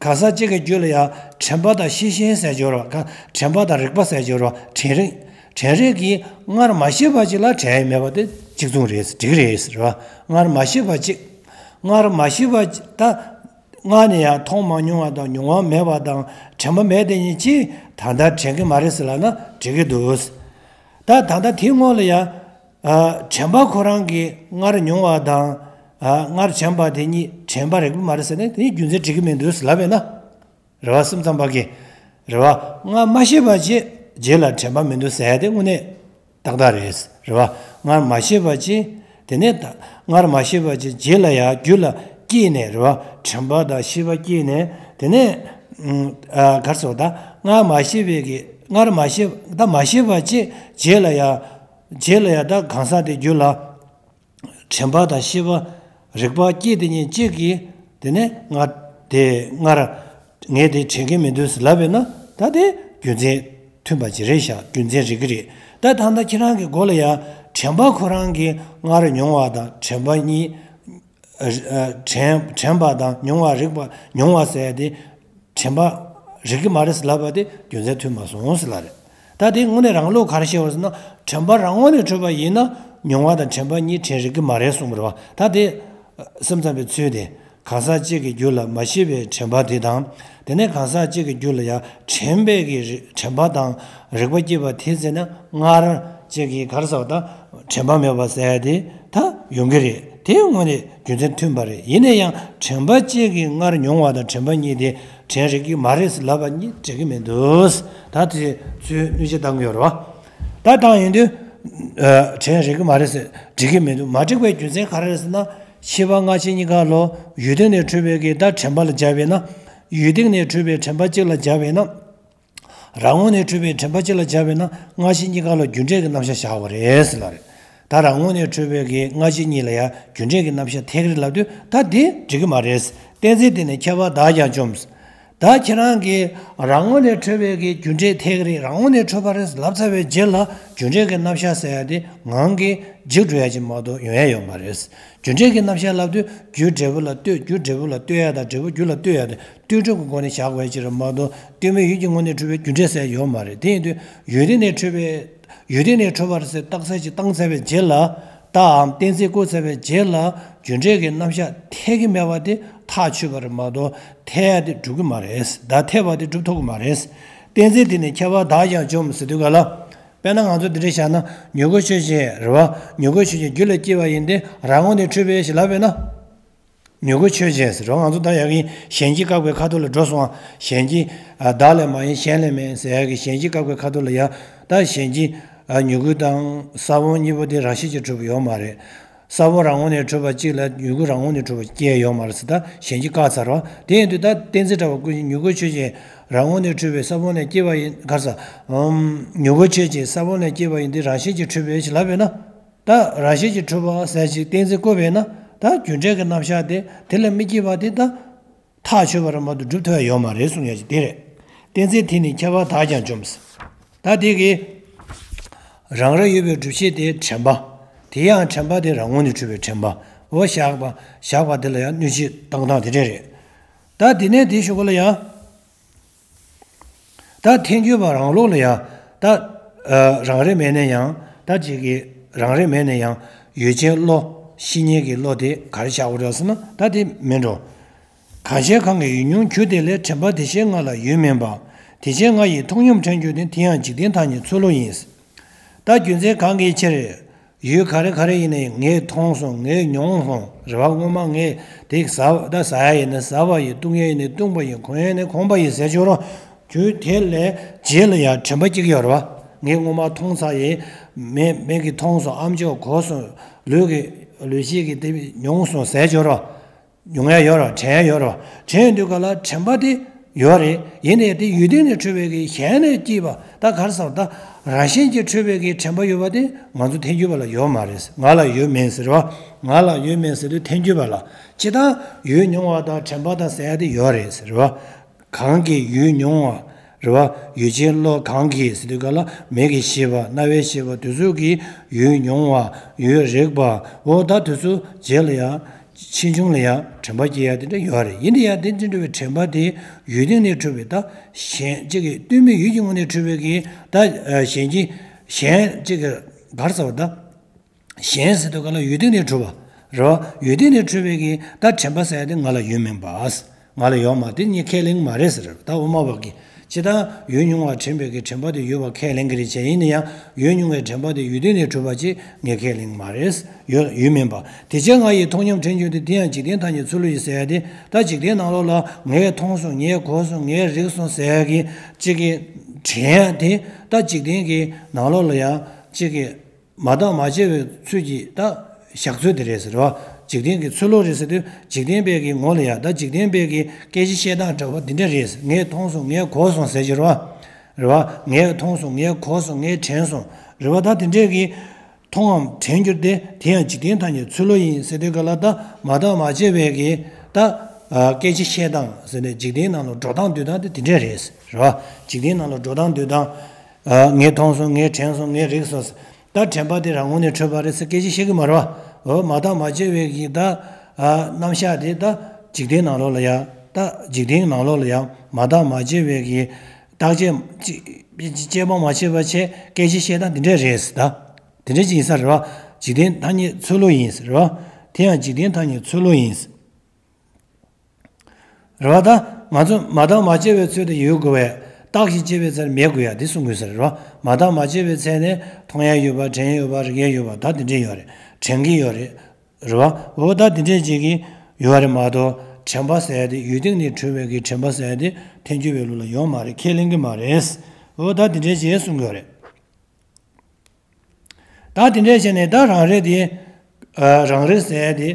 གང་ཟག་གཅིག་གི་རྒྱུད་ལ་ཡང་དྲན་པ་དང་ཤེས་བཞིན་ཟེར་སྦྱོར་བ། དྲན་པ་དང་རིག་པ་ཟེར་སྦྱོར་བ། དྲན་རིག་དྲན་རིག་གིས་སྔར་མ་ཤེས་པ་ཅིག་ལ་དྲན་ཡ་མེད་པ་དེ་གཅིག་མཚུངས་རེད། འགྲིག་རེད་ཟེར་བ། སྔར་མ་ཤེས་པ་ཅིག་སྔར་མ་ཤེས་པ་ཅིག་ད། སྔར་ནས་ཡང་མཐོང་མ་མྱོང་བ་དང་མྱོང་བ་མེད་པ་དང་དྲན་པ་མེད་དེ་ཉིད་ཅིག་ད་ལྟ་དྲན་གྱི་མ་རེད་ཟེར་ལབ་ན་འགྲིག་གི་འདུག་ད་ད་ལྟ་དེའི་སྔོན་ལ་ཡང་། ཨ། དྲན་པ་ཁོ་རང་གིས་སྔར་མྱོང་བ་དང་། ཨ། སྔར་དྲན་པ་དེ་གཉིས་དྲན་པ་རིག་པ་མ་རེད་ཟེར་ན་དེ་ནི་རྒྱུ་མཚན་འགྲིག་གི་མི་འདུག་ཟེར་ལབ་པས་ན། རེད་བ། སེམས་ཙམ་པ་གིས། རེད་བ། སྔར་མ་ཤེས་པ་ཅིག་རྗེས་ལ་དྲན་པ་མི་འདུག་ཟེར་ཡ་དེ་དངོས་གནས། ཏག་ཏག་རེད། རེད་བ། སྔར་མ་ཤེས་པ་ཅིག་དེ་ནས་ད། སྔར་མ་ཤེས་པ་ཅིག་རྗེས་ལ་ཡང་རྒྱུད་ལ་སྐྱེས་ནས། རེད་བ། དྲན་པ་དང་ཤེས་པ་སྐྱེས་ནས། དེ་ནས། ཨ། ག་རེ་ཟེར་བ། ད་སྔར་མ་ཤེས་པའི་གི། སྔར་མ་ཤེས། ད་མ་ཤེས་པ་ཅིག་རྗེས་ལ་ཡང་། རྗེས་ལ་ཡང་ད་གང་ཟག་དེ་རྒྱུད་ལ། དྲན་པ་དང་ཤེས་པ། རིག་པ་སྐྱེས་དེ་ཉིད་གཅིག་གིས། དེ་ནས་ང་དེ་སྔར། ངས་དེ་དྲན་གྱི་མི་འདུག་ཟེར་ལབ་པས་ན། ད་དེ་རྒྱུ་མཚན་མཐུན་པ་ཅིག་རེད་ཤག་རྒྱུ་མཚན་རིག་གི་རེད། ད་ད་ལྟ་ཁྱེད་རང་གི་མགོ་ལ་ཡང་དྲན་པ་ཁོ་རང་གིས་སྔར་མྱོང་བ་དང་དྲན་པ་གཉིས། ཨ། དྲན་དྲན་པ་དང་མྱོང་བ་རིག་པ། མྱོང་བ་ཟེར་ཡ་དེ། དྲན་པ་རིག་གི་མ་རེད་ཟེར་ལབ་པ་དེ་རྒྱུ་མཚན་མཐུན་མ་སོང་ཟེར་ལབ་རེད། ད་དེ་དངོས་གནས་རང་ལུགས་ག་རེ་བཤད་པ་ཟེར་ན། དྲན་པ་རང་ངོས་ནས་འཕྲོད་པ་ཡིན་ན་མྱོང་བ་དང་དྲན་པ་གཉིས་དྲན་རིག་གི་མ་རེད་གསུངས་པ་རེད་བ། ད་དེ་སེམས་ཙམ་པའི་ཚུལ་དེ། གང་ཟག་གཅིག་གི་རྒྱུད་ལ་མ་ཤེས་པའི་དྲན་པ་དེ་དང་། དེ་ནས་གང་ཟག་གཅིག་གི་རྒྱུད་ལ་ཡང་དྲན་པའི་གི་རི། དྲན་པ་དང་རིག་པ་སྐྱེས་པ་དེ་ཟེར་ན། སྔར་གཅིག་གི་ག་རེ་ཟེར་བ། ད་དྲན་པ་མེད་པ་ཟེར་ཡ་དེ་ད་ཡོང་གི་རེད། དེ་དངོས་གནས་རྒྱུ་མཚན་མཐུན་པ་རེད། ཡིན་ན་ཡང་དྲན་པ་གཅིག་གིས་སྔར་མྱོང་བ་དང་དྲན་པ་གཉིས་དེ་དྲན་རིག་གི་མ་རེད་ཟེར་ལབ་པ་གཉིས་འགྲིག་གི་མི་འདུག་ད་དེ་ཚོས་གནོད་བྱེད་བཏང་གི་ཡོད་རེད་བ། ད་བཏང་ཡོང་དུས། ཨ། དྲན་རིག་གི་མ་རེད་ཟེར། འགྲིག་གི་མི་འདུག་མ་འགྲིག་པའི་རྒྱུ་མཚན་ག་རེ་རེད་ཟེར་ན། ཤེས་པ་སྔ་ཕྱི་གཉིས་ཀ་ལོ། ཡུལ་སྟེང་ནས་འཕྲོས་པའི་གི་ད་དྲན་པ་ལ་སྦྱར་བས་ན། ཡུལ་སྟེང་ནས་འཕྲོས་པའི་དྲན་པ་གཅིག་ལ་སྦྱར་བས་ན། རང་ངོས་ནས་འཕྲོས་པའི་དྲན་པ་གཅིག་ལ་སྦྱར་བས་ན། སྔ་ཕྱི་གཉིས་ཀ་ལ་རྒྱུ་འབྲས་ཀྱི་རྣམ་གཞག་བཞག་པ་རེད་ཟེར་ལབ་རེད། ད་རང་ངོས་ནས་འཕྲོས་པའི་གི་སྔ་ཕྱི་གཉིས་ལ་ཡང་རྒྱུ་འབྲས་ཀྱི་རྣམ་གཞག་ཐད་ཀྱི་རེད་ལབ་དུས། ད་དེ་འགྲིག་གི་མ་རེད། གཏན་ཚིགས་དེ་ནི་ཁྱབ་པ་བདག་ཀྱང་འཇོམས། ད་ཁྱེད་རང་གིས་རང་ངོས་ནས་འཕྲོས་པའི་གི་རྒྱུ་འབྲས་ཐད་ཀྱི་རེད། རང་ངོས་ནས་འཕྲོས་པ་རེད་ལབ་ཚར་བའི་རྗེས་ལ་རྒྱུ་འབྲས་ཀྱི་རྣམ་གཞག་ཟེར་ཡ་དེ་ངང་གིས་འཇིག་འགྲོ་ཡ་ཅིག་མ་གཏོགས་ཡོང་ཡ་ཡོད་མ་རེད། རྒྱུ་འབྲས་ཀྱི་རྣམ་གཞག་ལབ་དུས་རྒྱུ་འབྲས་བུ་ལ་ལྟོས། རྒྱུ་འབྲས་བུ་ལ་ལྟོས་ཡ་དང་འབྲས་བུ་རྒྱུ་ལ་ལྟོས་ཡ་དེ་ལྟོས་གྲུབ་ཀྱི་སྒོ་ནས་བཞག་དགོས་ཡ་ཅིག་རེད་མ་གཏོགས། ལྟོས་མེད་ཡུལ་གྱི་ངོས་ནས་གྲུབ་པའི་རྒྱུ་འབྲས་ཟེར་ཡ་ཡོད་མ་རེད། དེ་ཡིན་དུས་ཡུལ་སྟེང་ནས་འཕྲོས་པའི། ཡུལ་སྟེང་ནས་འཕྲོས་པ་རེད་ཟེར་རྟགས་གསལ་ཅིག་བཏང་ཚར་བའི་རྗེས་ལ། རྟགས་འམ་གཏན་ཚིགས་བཀོད་ཚར་བའི་རྗེས་ལ་རྒྱུ་འབྲས་ཀྱི་རྣམ་གཞག་ཐད་ཀྱི་མེད་པ་དེ་ཐག་ཆོད་པ་རེད་མ་གཏོགས་ཐད་ཡ་དེ་གྲུབ་ཀྱི་མ་རེད། ད་ཐད་པ་དེ་གྲུབ་ཐུབ་ཀྱི་མ་རེད། གཏན་ཚིགས་དེ་ནི་ཁྱབ་པ་བདག་ཀྱང་འཇོམས་ཟེར་དུས་ག་ལ། དཔེར་ན་ང་ཚོ་འདི་འདྲ་བཞག་ན། མྱུ་གུ་ཆོས་ཅན། རེད་བ། མྱུ་གུ་ཆོས་ཅན་རྒྱུད་ལ་སྐྱེས་པ་ཡིན་ཏེ་རང་ངོས་ནས་འཕྲོས་པའི་ཞེས་ལབ་པས་ན། མྱུ་གུ་ཆོས་ཅན་ཟེར་རོ། ང་ཚོ་ད་ཡ་གི་གཞན་གྱིས་བཀག་པའི་ཁ་ཐུག་ལ་འགྲོ་སོང་། གཞན་གྱིས། ཨ། བདག་ལས་མ་ཡིན་གཞན་ལས་མིན་ཟེར་ཡ་གི་གཞན་གྱིས་བཀག་པའི་ཁ་ཐུག་ལ་ཡ། ད་གཞན་གྱིས། ཨ། མྱུ་གུ་དང་ས་བོན་གཉིས་པོ་དེ་རང་བཞིན་གྱིས་གྲུབ་པ་ཡོད་མ་རེད། ས་བོན་རང་ངོས་ནས་གྲུབ་པ་གཅིག་ལ་མྱུ་གུ་རང་ངོས་ནས་གྲུབ་པ་སྐྱེ་ཡོད་མ་རེད་ཟེར། ད་གཞན་གྱིས་བཀག་ཚར་བ། དེ་ཡིན་དུས་ད་གཏན་ཚིགས་འདྲ་བ་ཀུན་གཞི་མྱུ་གུ་ཆོས་ཅན་རང་ངོས་ནས་གྲུབ་པའི་ས་བོན་ལས་སྐྱེས་པ་ཡིན་ག་རེ་ཟ། ཨམ། མྱུ་གུ་ཆོས་ཅན་ས་བོན་ལས་སྐྱེས་པ་ཡིན་ཏེ་རང་བཞིན་གྱིས་གྲུབ་པའི་ཞེས་ལབ་པས་ན། ད་རང་བཞིན་གྱིས་གྲུབ་པ་ཟེར་ཅིག་གཏན་ཚིགས་བཀོད་པས་ན། ད་རྒྱུ་འབྲས་ཀྱི་རྣམ་གཞག་དེ་དེ་ལས་མི་སྐྱེས་པ་དེ་ད་ཐག་ཆོད་པ་རེད་མ་གཏོགས་གྲུབ་ཐུབ་ཡ་ཡོད་མ་རེད་གསུང་ཡ་ཅིག་དེ་རེད། གཏན་ཚིགས་དེ་ནི་ཁྱབ་པ་བདག་ཀྱང་འཇོམས། ད་དེ་གི་རང་རིག་ཡོད་པའི་སྒྲུབ་བྱེད་དེ་དྲན་པ། དེ་ཡང་དྲན་པ་དེ་རང་ངོས་ནས་གྲུབ་པའི་དྲན་པ། འོ་བཞག་པ། བཞག་པ་དེ་ལ་ཡང་གནོད་བྱེད་བཏང་སྟངས་དེ་འདྲས་རེད། ད་དེ་ནས་དེའི་གཞུག་གུ་ལ་ཡང་། ད་ཐལ་འགྱུར་བ་རང་ལུགས་ལ་ཡང་། ད། ཨ། རང་རིག་མེད་ན་ཡང་། ད་ཅིག་གི་རང་རིག་མེད་ན་ཡང་ཡུལ་ཅན་བློ། བཤེས་གཉེན་གྱི་བློ་དེ་ག་རེ་བཞག་པ་རེད་ཟེར་ན། ད་དེ་མིན་འགྲོ། གང་ཞིག་གང་གི་ཡུལ་མྱོང་རྒྱུ་དེ་ལས་དྲན་པ་དེ་བཞིན་ང་ལ་ཡོད་མིན་པ། དེ་བཞིན་ང་ཡི་མཐོང་ཉམས་དྲན་རྒྱུ་དེ་དེ་ཡང་འཇིག་རྟེན་ཐ་སྙད་ཚུལ་ལུགས་ཡིན། ད་རྒྱུ་མཚན་གང་གི་ཕྱིར། ཡུལ་ག་རེ་ག་རེ་ཡིན་ནའི་ངས་མཐོང་སོང་ངས་མྱོང་སོང་རེད་བ། སྔོན་མ་ངས་དེ་ཟ་ད་ཟ་ཡ་ཡིན་ན་ཟ་བ་ཡིན། བཏུང་ཡ་ཡིན་ན་བཏུང་པ་ཡིན། གོན་ཡ་ཡིན་ན་གོན་པ་ཡིན་ཟེར་ཆོག་རོགས། རྒྱུ་དེ་ལས་རྗེས་ལ་ཡང་དྲན་པ་སྐྱེ་གི་ཡོད་རེད་བ། ངས་སྔོན་མ་མཐོང་ཚར་ཡིན། མིག་མིག་གིས་མཐོང་སོང་། ཨམ་ཅོག་གོ་སོང་། ལུས་ཀྱི་ལུས་ཤེས་ཀྱིས་དེ་མྱོང་སོང་ཟེར་ཆོག་རོགས། མྱོང་ཡ་ཡོད་རེད་བ། དྲན་ཡ་ཡོད་རེད་བ། དྲན་ཡོང་དུས་ག་ལ་དྲན་པ་དེ་ཡོད་རེད། ཡིན་ནའི་དེ་ཡུལ་སྟེང་ནས་འཕྲོས་པའི་གི་གཞན་ནས་སྐྱེས་པ་ད་ག་རེ་ཟེར་བ། ད་རང་བཞིན་གྱིས་འཕྲོས་པའི་གི་དྲན་པ་ཡོད་པ་དེ་ང་ཚོ་ཐལ་འགྱུར་བ་ལ་ཡོད་མ་རེད། ང་ལ་ཡོད་མིན་ཟེར་བ། ང་ལ་ཡོད་མིན་ཟེར་དུས་ཐལ་འགྱུར་བ་ལ། སྤྱིར་བཏང་ཡུལ་མྱོང་བ་དང་དྲན་པ་དང་ཟེར་ཡ་དེ་ཡོད་རེད་ཟེར་བ། གང་གིས་ཡུལ་མྱོང་བ་རེད་བ། ཡུལ་ཅན་བློ་གང་གིས་ཟེར་དུས་ག་ལ་མིག་གིས་ཤེས་པ་རྣ་བས་ཤེས་པ་དེ་ཚོ་གིས་ཡུལ་མྱོང་བ་ཡུལ་རེག་པ་འོ་ད་དེ་ཚོ་རྗེས་ལ་ཡང་ཕྱིས་འབྱུང་ལ་ཡང་དྲན་པ་སྐྱེ་ཡ་དེ་འདྲ་ཡོད་རེད། ཡིན་ན་ཡང་དེ་འདྲ་འདྲ་བའི་དྲན་པ་དེ་ཡུལ་སྟེང་ནས་འཕྲོས་པའི་ད་གཞན་གཅིག་གི་ལྟོས་མེད་ཡུལ་གྱི་ངོས་ནས་འཕྲོས་པའི་གི་ད་གཞན་གྱི་གཞན་གཅིག་གི་ག་རེ་ཟེར་བ་ད། གཞན་ཟེར་དུས་ག་ལ་ཡུལ་སྟེང་ནས་འཕྲོས་པ་རེད་བ། ཡུལ་སྟེང་ནས་འཕྲོས་པའི་གི་ད་དྲན་པ་ཟེར་ཡ་དེ་ང་ལ་ཡོད་མིན་པ། ང་ལ་ཡོད་མ་དེ་ངས་ཁས་ལེན་མ་རེད་ཟེར། ད་དབུ་མ་པ་གིས་སྤྱིར་བཏང་ཡུལ་མྱོང་བ་དྲན་པའི་གི་དྲན་པ་དེ་ཡོད་པ་ཁས་ལེན་གི་རེད་བྱས། ཡིན་ན་ཡང་ཡུལ་མྱོང་བའི་དྲན་པ་དེ་ཡུལ་སྟེང་ནས་གྲུབ་པ་ཅིག་ངས་ཁས་ལེན་མ་རེད། ཡོད་ཡོད་མིན་པ། དེ་བྱས་ང་ཡི་མཐོང་ཉམས་དྲན་རྒྱུ་དེ་དེ་ཡང་འཇིག་རྟེན་ཐ་སྙད་ཚུལ་ལུགས་ཡིན་ཟེར་ཡ་དེ། ད་འཇིག་རྟེན་ནང་ལོགས་ལ་ངས་མཐོང་སོང་ངས་གོ་སོང་ངས་རིག་སོང་ཟེར་ཡ་གི་གཅིག་གི་དྲན་ཡ་དེ་ད་འཇིག་རྟེན་གི་ནང་ལོགས་ལ་ཡང་གཅིག་གི་མ་བརྟགས་མ་དཔྱད་པའི་ཚུལ་གྱིས་ད་བཞག་ཚུལ་དེ་རེད་ཟེར་བ། འཇིག་རྟེན་གྱི་ཚུལ་ལུགས་རེད་ཟེར་དུས་འཇིག་རྟེན་པའི་གི་ངོ་ལ་ཡ་ད་འཇིག་རྟེན་པའི་གི་སྐད་ཆ་བཤད་སྟངས་འདྲ་བ་འདི་འདྲ་རེད། ངས་མཐོང་སོང་ངས་གོ་སོང་ཟེར་གྱི་རེད་བ། རེད་བ། ངས་མཐོང་སོང་ངས་གོ་སོང་ངས་དྲན་སོང་རེད་བ། ད་དེ་འདྲས་ཀྱི་མཐོང་ངམ་དྲན་རྒྱུ་དེ་དེ་ཡང་འཇིག་རྟེན་ཐ་སྙད་ཚུལ་ལུགས་ཡིན་ཟེར་དུས་ག་ལ་ད་མ་བརྟགས་མ་དཔྱད་པའི་གི་ད་སྐད་ཆ་བཤད་སྟངས་ཟེར་ནས་འཇིག་རྟེན་ནང་ལ་འགྲོ་སྟངས་འདུག་སྟངས་དེ་དེ་འདྲས་རེད་རེད་བ། འཇིག་རྟེན་ནང་ལ་འགྲོ་སྟངས་འདུག་སྟངས། ངས་མཐོང་སོང་ངས་དྲན་སོང་ངས་རིག་སོང་། ད་དྲན་པ་དེ་རང་ངོས་ནས་འཕྲོས་པ་རེད་ཟེར་སྐད་ཆ་བཤད་གི་མ་རེད་བ། འོ་མ་བརྟགས་མ་དཔྱད་པའི་གི་ད་རྣམ་གཞག་དེ་ད་འཇིག་རྟེན་ནང་ལོགས་ལ་ཡང་ད་འཇིག་རྟེན་ནང་ལོགས་ལ་ཡང་མ་བརྟགས་མ་དཔྱད་པའི་གི་བརྟག་དཔྱད་དཔྱད་པ་མ་བྱས་པ་བྱས་སྐད་ཆ་བཤད་སྟངས་དེ་འདྲས་རེད་ཟེར། ད་དེ་འདྲས་ཅིག་ཡིན་ས་རེད་བ། འཇིག་རྟེན་ཐ་སྙད་ཚུལ་ལུགས་ཡིན་ཟེར་རེད་བ། དེ་ཡང་འཇིག་རྟེན་ཐ་སྙད་ཚུལ་ལུགས་ཡིན་ཟེར། རེད་བ། ད་ང་ཚོ་མ་བརྟགས་མ་དཔྱད་པའི་ཚུལ་དེ་ཡོད་དགོས་པས་བརྟགས་ཤིང་དཔྱད་པའི་ཚེ་མེད་དགོས་ཡ་དེ་གསུང་དགོས་ས་རེད་བ། མ་བརྟགས་མ་དཔྱད་པའི་ཚེ་ནས་མཐོང་ཡ་ཡོད་པ་དྲན་ཡ་ཡོད་པ་རིག་ཡ་ཡོད་པ་ད་དེ་འདྲས་ཡོད་རེད། དྲན་གྱི་ཡོད་རེད། རེད་བ། འོ་ད་དེ་འདྲས་ཅིག་གི་ཡོད་རེད་མ་གཏོགས་དྲན་པ་ཟེར་ཡ་དེ་ཡུལ་སྟེང་ནས་འཕྲོས་པའི་གི་དྲན་པ་ཟེར་ཡ་དེ་ཐལ་འགྱུར་བའི་ལུགས་ལ་ཡོད་མ་རེད། ཁས་ལེན་གྱི་མ་རེད། འོ་ད་དེ་འདྲས་ཅིག་གསུང་གི་ཡོད་རེད། ད་དེ་འདྲས་བྱས་ནས་ད་རང་རིག་དེ། ཨ། རང་རིག་ཟེར་ཡ་དེ།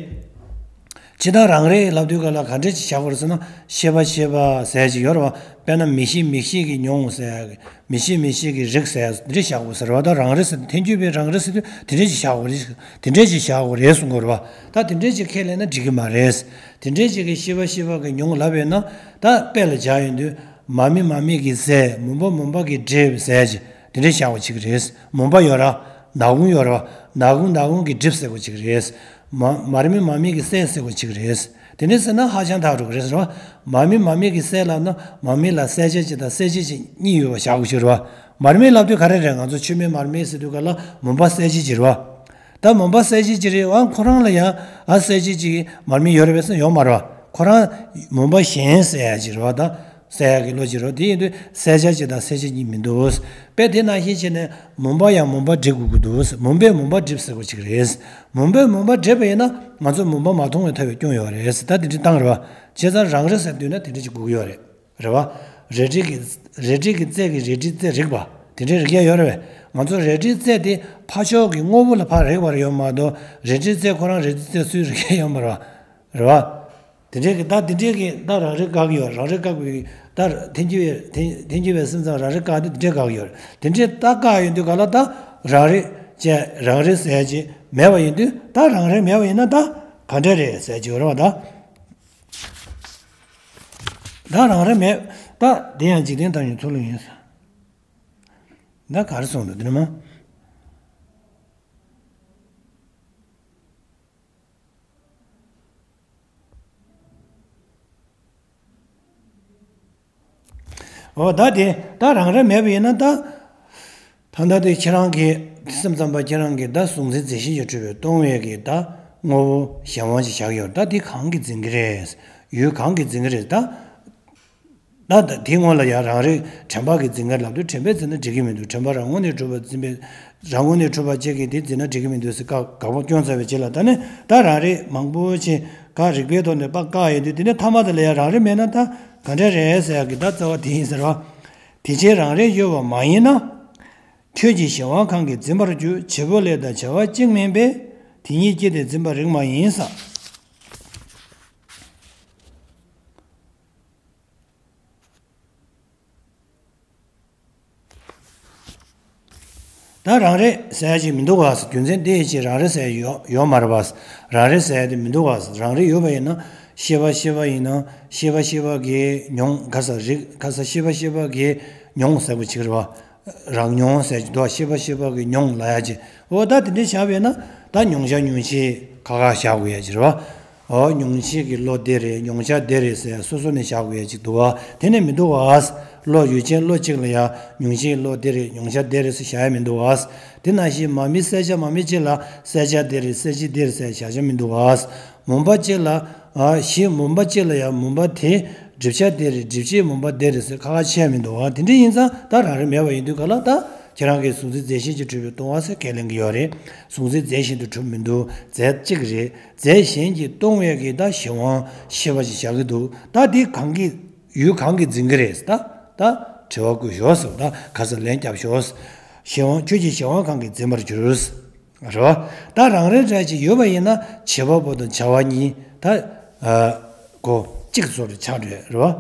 ཇི་ལྟར་རང་རིག་ལབ་དུས་ག་ལ་ག་འདྲས་ཅིག་བཞག་དགོས་རེད་ཟེར་ན་ཤེས་པ་ཤེས་པ་ཟེར་ཡ་ཅིག་ཡོད་རེད་བ། དཔེར་ན་མིག་ཤེས་མིག་ཤེས་ཀྱིས་མྱོང་ཟེར་ཡ་གི་མིག་ཤེས་མིག་ཤེས་ཀྱིས་རིག་ཟེར་ཡ་འདི་འདྲས་བཞག་དགོས་ཟེར་བ། ད་རང་རིག་ཟེར་དུས་ཐལ་འགྱུར་བའི་རང་རིག་ཟེར་དུས་དེ་འདྲས་ཅིག་བཞག་དགོས་རེད། དེ་འདྲས་ཅིག་བཞག་དགོས་རེད་གསུང་དགོས་རེད་བ། ད་དེ་འདྲས་ཅིག་ཁས་ལེན་ན་འགྲིག་གི་མ་རེད། དེ་འདྲས་ཅིག་གིས་ཤེས་པ་ཤེས་པ་གིས་མྱོང་ལབ་ཡོད་ན་ད་དཔེ་ལ་བཞག་ཡོང་དུས་མ་དམིགས་མ་དམིགས་ཀྱི་སེལ། མུན་པ་མུན་པ་གིས་སྒྲིབ་ཟེར་ཅིག་དེ་འདྲས་བཞག་པ་ཅིག་རེད། མུན་པ་ཡོད་ར། ནག་ཁུང་ཡོད་ར། ནག་ཁུང་ནག་ཁུང་གིས་སྒྲིབ་ཟེར་བ་ཅིག་རེད། མ་མར་མེ་མར་མེ་གིས་བསད་ཟེར་བ་ཅིག་རེད། དེ་འདྲས་ཟེར་ན་ཧ་ཅང་ཐག་རིང་རེད་ཟེར་བ། མར་མེ་མར་མེ་གིས་བསད་ལབ་ན་མར་མེ་ལ་བསད་བྱ་ཅིག་དང་བསད་བྱེད་ཅིག་གཉིས་ཡོད་པ་བཞག་དགོས་ཀྱི་རེད་བ། མར་མེ་ལབ་དུས་ག་རེ་རེད། ང་ཚོ་མཆོད་མེ་མར་མེ་ཟེར་དུས་ག་ལ་མུན་པ་བསད་བྱེད་ཅིག་རེད་བ། ད་མུན་པ་བསད་བྱེད་ཅིག་རེད་བ། ཁོ་རང་ལ་ཡང་ཨ་བསད་བྱེད་ཅིག་མར་མེ་ཡོད་རེད་པས་ཟེར་ཡོད་མ་རེད་བ། ཁོ་རང་མུན་པ་གཞན་ཟེར་ཡ་ཅིག་རེད་བ། ད། བསད་ཡག་གི་བློ་ཅིག་རོ། དེ་ཡིན་དུས་བསད་བྱ་ཅིག་དང་བསད་བྱེད་གཉིས་མི་འདུག་དཔེ་དེ་ནང་བཞིན་བྱས་ནས་མུན་པ་ཡང་མུན་པ་སྒྲིབ་དགོས་ཀྱི་འདུག་མུན་པས་མུན་པ་སྒྲིབ་ཟེར་བ་ཅིག་རེད། མུན་པས་མུན་པ་སྒྲིབ་པ་ཡིན་ན་ང་ཚོ་མུན་པ་མ་མཐོང་བའི་ཐབས་ཡང་སྐྱོན་ཡོད་རེད། ད་དེ་འདྲ་བཏང་རེད་བ། བྱས་ཙང་རང་རིག་ཟེར་དུས་ན་དེ་འདྲ་ཅིག་དགོས་ཀྱི་ཡོད་རེད། རེད་བ། རལ་གྲི་གི་རལ་གྲི་གི་རྩེ་གིས་རལ་གྲིའི་རྩེ་རིག་པ་དེ་འདྲའི་རིག་ཡ་ཡོད་རེད་བས། ང་ཚོ་རལ་གྲིའི་རྩེ་དེ་ཕར་ཕྱོགས་ཀྱི་དངོས་པོ་ལ་ཕར་རེག་པ་རེད་ཡོད་མ་གཏོགས་རལ་གྲིའི་རྩེ་ཁོ་རང་རལ་གྲིའི་རྩེ་སུས་རིག་ཡ་ཡོད་མ་རེད་བ། རེད་བ། དེ་འདྲའི་གི་ད་དེ་འདྲའི་གི་ད་རང་རིག་བཀག་གི་ཡོད། རང་རིག་བཀག་པའི་ད་ཐལ་འགྱུར་བའི་ཐལ་ཐལ་འགྱུར་བའི་སེམས་ཙམ་རང་རིག་བཀག་དེ་དེ་འདྲའི་བཀག་གི་ཡོད་རེད། དེ་འདྲའི་ད་བཀག་ཡོང་དུས་ག་ལ་ད་རང་རིག་ཅེས་རང་རིག་ཟེར་ཅིག་མེད་པ་ཡིན་དུས་ད་རང་རིག་མེད་པ་ཡིན་ན་ད་ག་འདྲ་རེད་ཟེར་ཅིག་ཡོད་རེད་བ་ད། ད་རང་རིག་མེད་ད་དེ་ཡང་འཇིག་རྟེན་ཐམས་ཅད་ཚུལ་ལུགས་ཡིན། ད་ག་རེ་གསུངས་འདུག་དེ་ནི་མ། འོ་ད་དེ་ད་རང་རིག་མེད་པ་ཡིན་ན་ད། ད་ལྟ་དེ་ཁྱེད་རང་གི་སེམས་ཙམ་པ་ཁྱེད་རང་གི་ད་གཟུང་འཛིན་རྫས་གཞན་གྱིས་གྲུབ་པའི་སྟོང་བའི་གི་ད་དངོས་པོ་གཞན་དབང་ཅིག་བཞག་ཡོད། ད་དེ་གང་གིས་འཛིན་གི་རེད། ཡུལ་གང་གིས་འཛིན་གྱི་རེད་ད། ད་ད་དེའི་སྔོན་ལ་ཡང་རང་རེ་དྲན་པ་གིས་འཛིན་གྱི་ལབ་དུས་དྲན་པས་འཛིན་ན་འགྲིག་གི་མི་འདུག་དྲན་པ་རང་ངོས་ནས་གྲུབ་པ་འཛིན་པའི་རང་ངོས་ནས་གྲུབ་པ་གཅིག་གིས་དེ་འཛིན་ན་འགྲིག་གི་མི་འདུག་ཟེར་བཀག་དགག་པ་སྐྱོན་ཚར་བའི་རྗེས་ལ་ད་ནི་ད་རང་རེ་མང་པོ་ཅིག་ག་རིགས་པའི་ཐོག་ནས་ཕར་བཀག་ཡོད་དུས་དེ་ནས་ཐ་མ་དེ་ལ་ཡང་རང་རེ་མེད་ན་ད་ག་འདྲ་རེད་ཟེར་ཡག་གི་ད་རྩ་བ་དེ་ཡིན་ཟེར་བ། དེ་ཕྱིར་རང་རེ་ཡོད་པ་མ་ཡིན་ན། ཁྱོད་ཀྱི་གཞན་དབང་གང་གིས་འཛིན་པར་འགྱུར། བྱེད་པོ་ལས་དང་བྱ་བ་གཅིག་མིན་པས། དེ་ཉིད་ཀྱིས་དེ་འཛིན་པ་རིགས་མ་ཡིན་ས། ད་རང་རེ་ཟེར་ཡ་ཅིག་མི་འདུག་ག་རྒྱུ་མཚན་དེ་ཡི་ཕྱིར་རང་རེ་ཟེར་ཡ་ཡོད་ཡོད་མ་རེད་པ། རང་རེ་ཟེར་ཡ་དེ་མི་འདུག་ག་རང་རེ་ཡོད་པ་ཡིན་ན་ཤེས་པ་ཤེས་པ་ཡིན་ན་ཤེས་པ་ཤེས་པ་གིས་མྱོང་ག་ས་རིག་ག་ས་ཤེས་པ་ཤེས་པ་གིས་མྱོང་ཟེར་བ་ཅིག་རེད་པ། རང་མྱོང་ཟེར་གྱི་འདུག་ཤེས་པ་ཤེས་པ་གིས་མྱོང་ལབ་ཡ་ཅིག་འོ་ད་དེ་འདྲ་བཞག་པས་ན་ད་མྱོང་བྱ་མྱོང་བྱེད་ཁ་ཁ་བཞག་དགོས་ཡ་ཅིག་རེད་པ། འོ་མྱོང་བྱེད་ཀྱི་བློ་དེ་རེད་མྱོང་བྱ་དེ་རེད་ཟེར་སོ་སོ་ནས་བཞག་དགོས་ཡ་ཅིག་འདུག་བ། དེ་ནས་མི་འདུག་བ། བློ་ཡུལ་ཅན་བློ་གཅིག་ལ་ཡ་མྱོང་བྱེད་བློ་དེ་རེད་མྱོང་བྱ་དེ་རེད་ཟེར་བཞག་ཡ་མི་འདུག་བ། དེ་ནང་བཞིན་མ་མི་གསལ་བྱ་མ་མི་གཅིག་ལ་གསལ་བྱ་དེ་རེད་གསལ་བྱེད་དེ་རེད་ཟེར་བཞག་བྱ་མི་འདུག་བ། མུན་པ་གཅིག་ལ་ཨ་གཞི་མུན་པ་གཅིག་ལ་ཡང་མུན་པ་དེ་སྒྲིབ་བྱ་དེ་རེད་སྒྲིབ་བྱེད་མུན་པ་དེ་རེད་ཟེར་ཁ་ཁ་ཕྱེ་མི་འདུག་བ། དེ་འདྲ་ཡིན་ཙང་ད་རང་རེ་མེད་པ་ཡིན་དུས་ག་ལ་ད་ཁྱེད་རང་གིས་གཟུང་འཛིན་རྫས་གཞན་གྱིས་གྲུབ་པའི་སྟོང་པ་ཟེར་ཁས་ལེན་གྱི་ཡོད་རེད། གཟུང་འཛིན་རྫས་གཞན་དུ་གྲུབ་མི་འདུག་རྫས་གཅིག་རེད། རྫས་གཞན་གྱིས་སྟོང་བའི་གི་ད་གཞན་དབང་ཤེས་པ་ཞིག་བཞག་གི་འདུག་ད་འདི་གང་གི་ཡུལ་གང་གིས་འཛིན་གི་རེད་ད། ད་དྲི་བ་བཀོད་ཞོག་ཟེར་ད་ག་ས་ལན་རྒྱབ་ཞོག་གཞན་དབང་ཁྱོད་ཀྱི་གཞན་དབང་གང་གིས་འཛིན་པར་འགྱུར། རེད་བ། ད་རང་རེ་འདྲ་ཅིག་ཡོད་པ་ཡིན་ན་བྱེད་པ་པོ་དང་བྱ་བ་གཉིས་ད་ཨ་གོ་གཅིག་བཟོ་རུ་ཆགས་འགྲོ་རེད་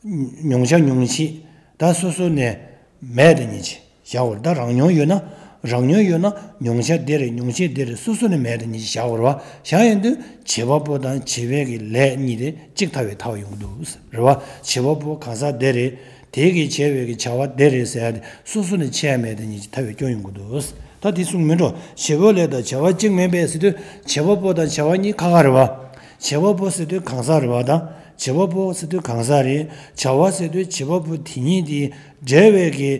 བ། མྱོང་བྱ་མྱོང་བྱེད་ད་སོ་སོ་ནས་མེད་དེ་ཉིད་ཅིག་བཞག་པར་ད་རང་མྱོང་ཡོད་ན་རང་མྱོང་ཡོད་ན་མྱོང་བྱ་དེ་རེད་མྱོང་བྱེད་དེ་རེད་སོ་སོ་ནས་མེད་དེ་ཉིད་ཅིག་བཞག་པར་བ་བཞག་ཡོང་དུས་བྱེད་པ་པོ་དང་བྱེད་པའི་གི་ལས་གཉིས་དེ་གཅིག་ཐལ་བའི་ཐལ་བ་ཡོང་གི་འདུག་རེད་བ། བྱེད་པ་པོ་གང་ཟག་དེ་རེད། དེ་གིས་བྱས་པའི་གི་བྱ་བ་དེ་རེད་ཟེར་ཡ་དེ་སོ་སོ་ནས་ཆད་མེད་དེ་ཉིད་ཀྱི་ཐལ་བའི་སྐྱོན་ཡོང་གི་འདུག་ད་དེ་གསུངས་མིན་འགྲོ། བྱེད་པོ་ལས་དང་བྱ་བ་གཅིག་མིན་པས་ཟེར་དུས་བྱེད་པ་པོ་དང་བྱ་བ་གཉིས་ཁ་ཁ་རེད་བ། བྱེད་པ་པོ་ཟེར་དུས་གང་ཟག་རེད་བ་དང་བྱེད་པ་པོ་ཟེར་དུས་གང་ཟག་རེད། བྱ་བ་ཟེར་དུས་བྱེད་པ་པོ་དེ་ཉིད་དེ་འབྲེལ་བའི་གི་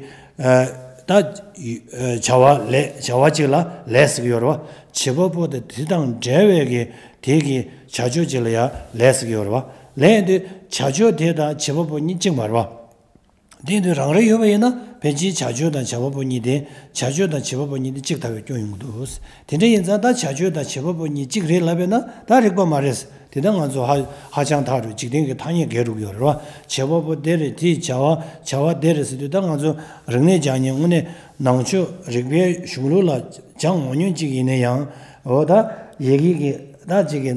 ད་བྱ་བ་ལས་བྱ་བ་གཅིག་ལ་ལས་ཟེར་གི་ཡོད་རེད་བ། བྱེད་པ་པོ་དེ་དེ་དང་འབྲེལ་བའི་གི་དེ་གི་བྱ་སྤྱོད་གཅིག་ལ་ཡང་ལས་ཟེར་གི་ཡོད་རེད་བ། ལས་དེ་བྱ་སྤྱོད་དེ་དང་བྱེད་པ་པོ་གཉིས་གཅིག་མ་རེད་བ། དེ་དུས་རང་རེ་ཡོད་པ་ཡིན་ན་ཕལ་ཆེར་བྱ་སྤྱོད་དང་བྱ་བ་པོ་གཉིས་དེ་བྱ་སྤྱོད་དང་བྱེད་པ་པོ་གཉིས་དེ་གཅིག་ཐལ་བའི་སྐྱོན་ཡོང་གི་འདུག་དེ་འདྲ་ཡིན་ཙང་ད་བྱ་སྤྱོད་དང་བྱེད་པ་པོ་གཉིས་གཅིག་རེད་ལབ་པས་ན་ད་རིགས་པ་མ་རེད། དེ་ད་ང་ཚོ་ཧ་ཧ་ཅང་ཐག་རུ་འཇིག་རྟེན་གྱི་ཐ་སྙད་འགེལ་འགྲོ་གི་ཡོད་རེད་བ། བྱེད་པ་པོ་དེ་རེད་དེ་བྱ་བ་བྱ་བ་དེ་རེད་ཟེར་དུས་ད་ང་ཚོ་རིག་གནས་སྦྱང་མཁན་དངོས་གནས་ནང་ཆོས་རིག་པའི་གཞུང་ལུགས་ལ་སྦྱང་མ་མྱོང་གཅིག་ཡིན་ན་ཡང་འོ་ད་ཡི་གེ་གི་ད་གཅིག་གི་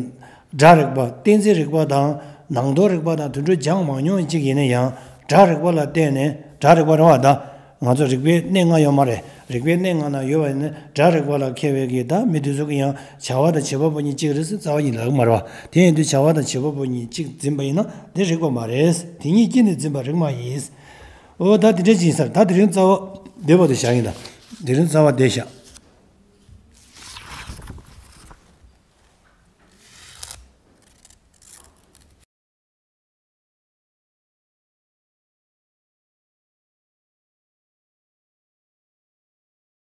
སྒྲ་རིག་པ་གཏན་ཚིགས་རིག་པ་དང་ནང་དོན་རིག་པ་དང་དུད་འགྲོ་སྦྱང་མ་མྱོང་གཅིག་ཡིན་ན་ཡང་སྒྲ་རིག་པ་ལ་བརྟེན་ནས་སྒྲ་རིག་པ་རེད་བ་ད། ང་ཚོ་རིག་པའི་གནས་ལྔ་ཡོད་མ་རེད། རིག་པའི་གནས་ལྔ་ན་ཡོད་པ་ཡིན་ན་སྒྲ་རིག་པ་ལ་མཁས་པའི་གི་ད་མི་དེ་ཚོ་གི་ཡང་བྱ་བ་དང་བྱེད་པ་པོ་གཉིས་གཅིག་རེད་ཟེར་རྩ་བ་ཉིད་ལབ་ཀྱི་མ་རེད་བ། དེ་ཡིན་དུས་བྱ་བ་དང་བྱེད་པ་པོ་གཉིས་གཅིག་འཛིན་པ་ཡིན་ན་དེ་རིགས་པ་མ་རེད། དེ་གཉིས་ཀྱིས་ནི་འཛིན་པ་རིགས་མ་ཡིན། འོ་ད་དེ་འདྲ་ཅིག་ཡིན་ས་རེད། ད་དེ་རིང་རྩ་བ་བསྡད་པ་དེ་བཞག་ཡིན་ད། དེ་རིང་རྩ་བ་བསྡད་བཞག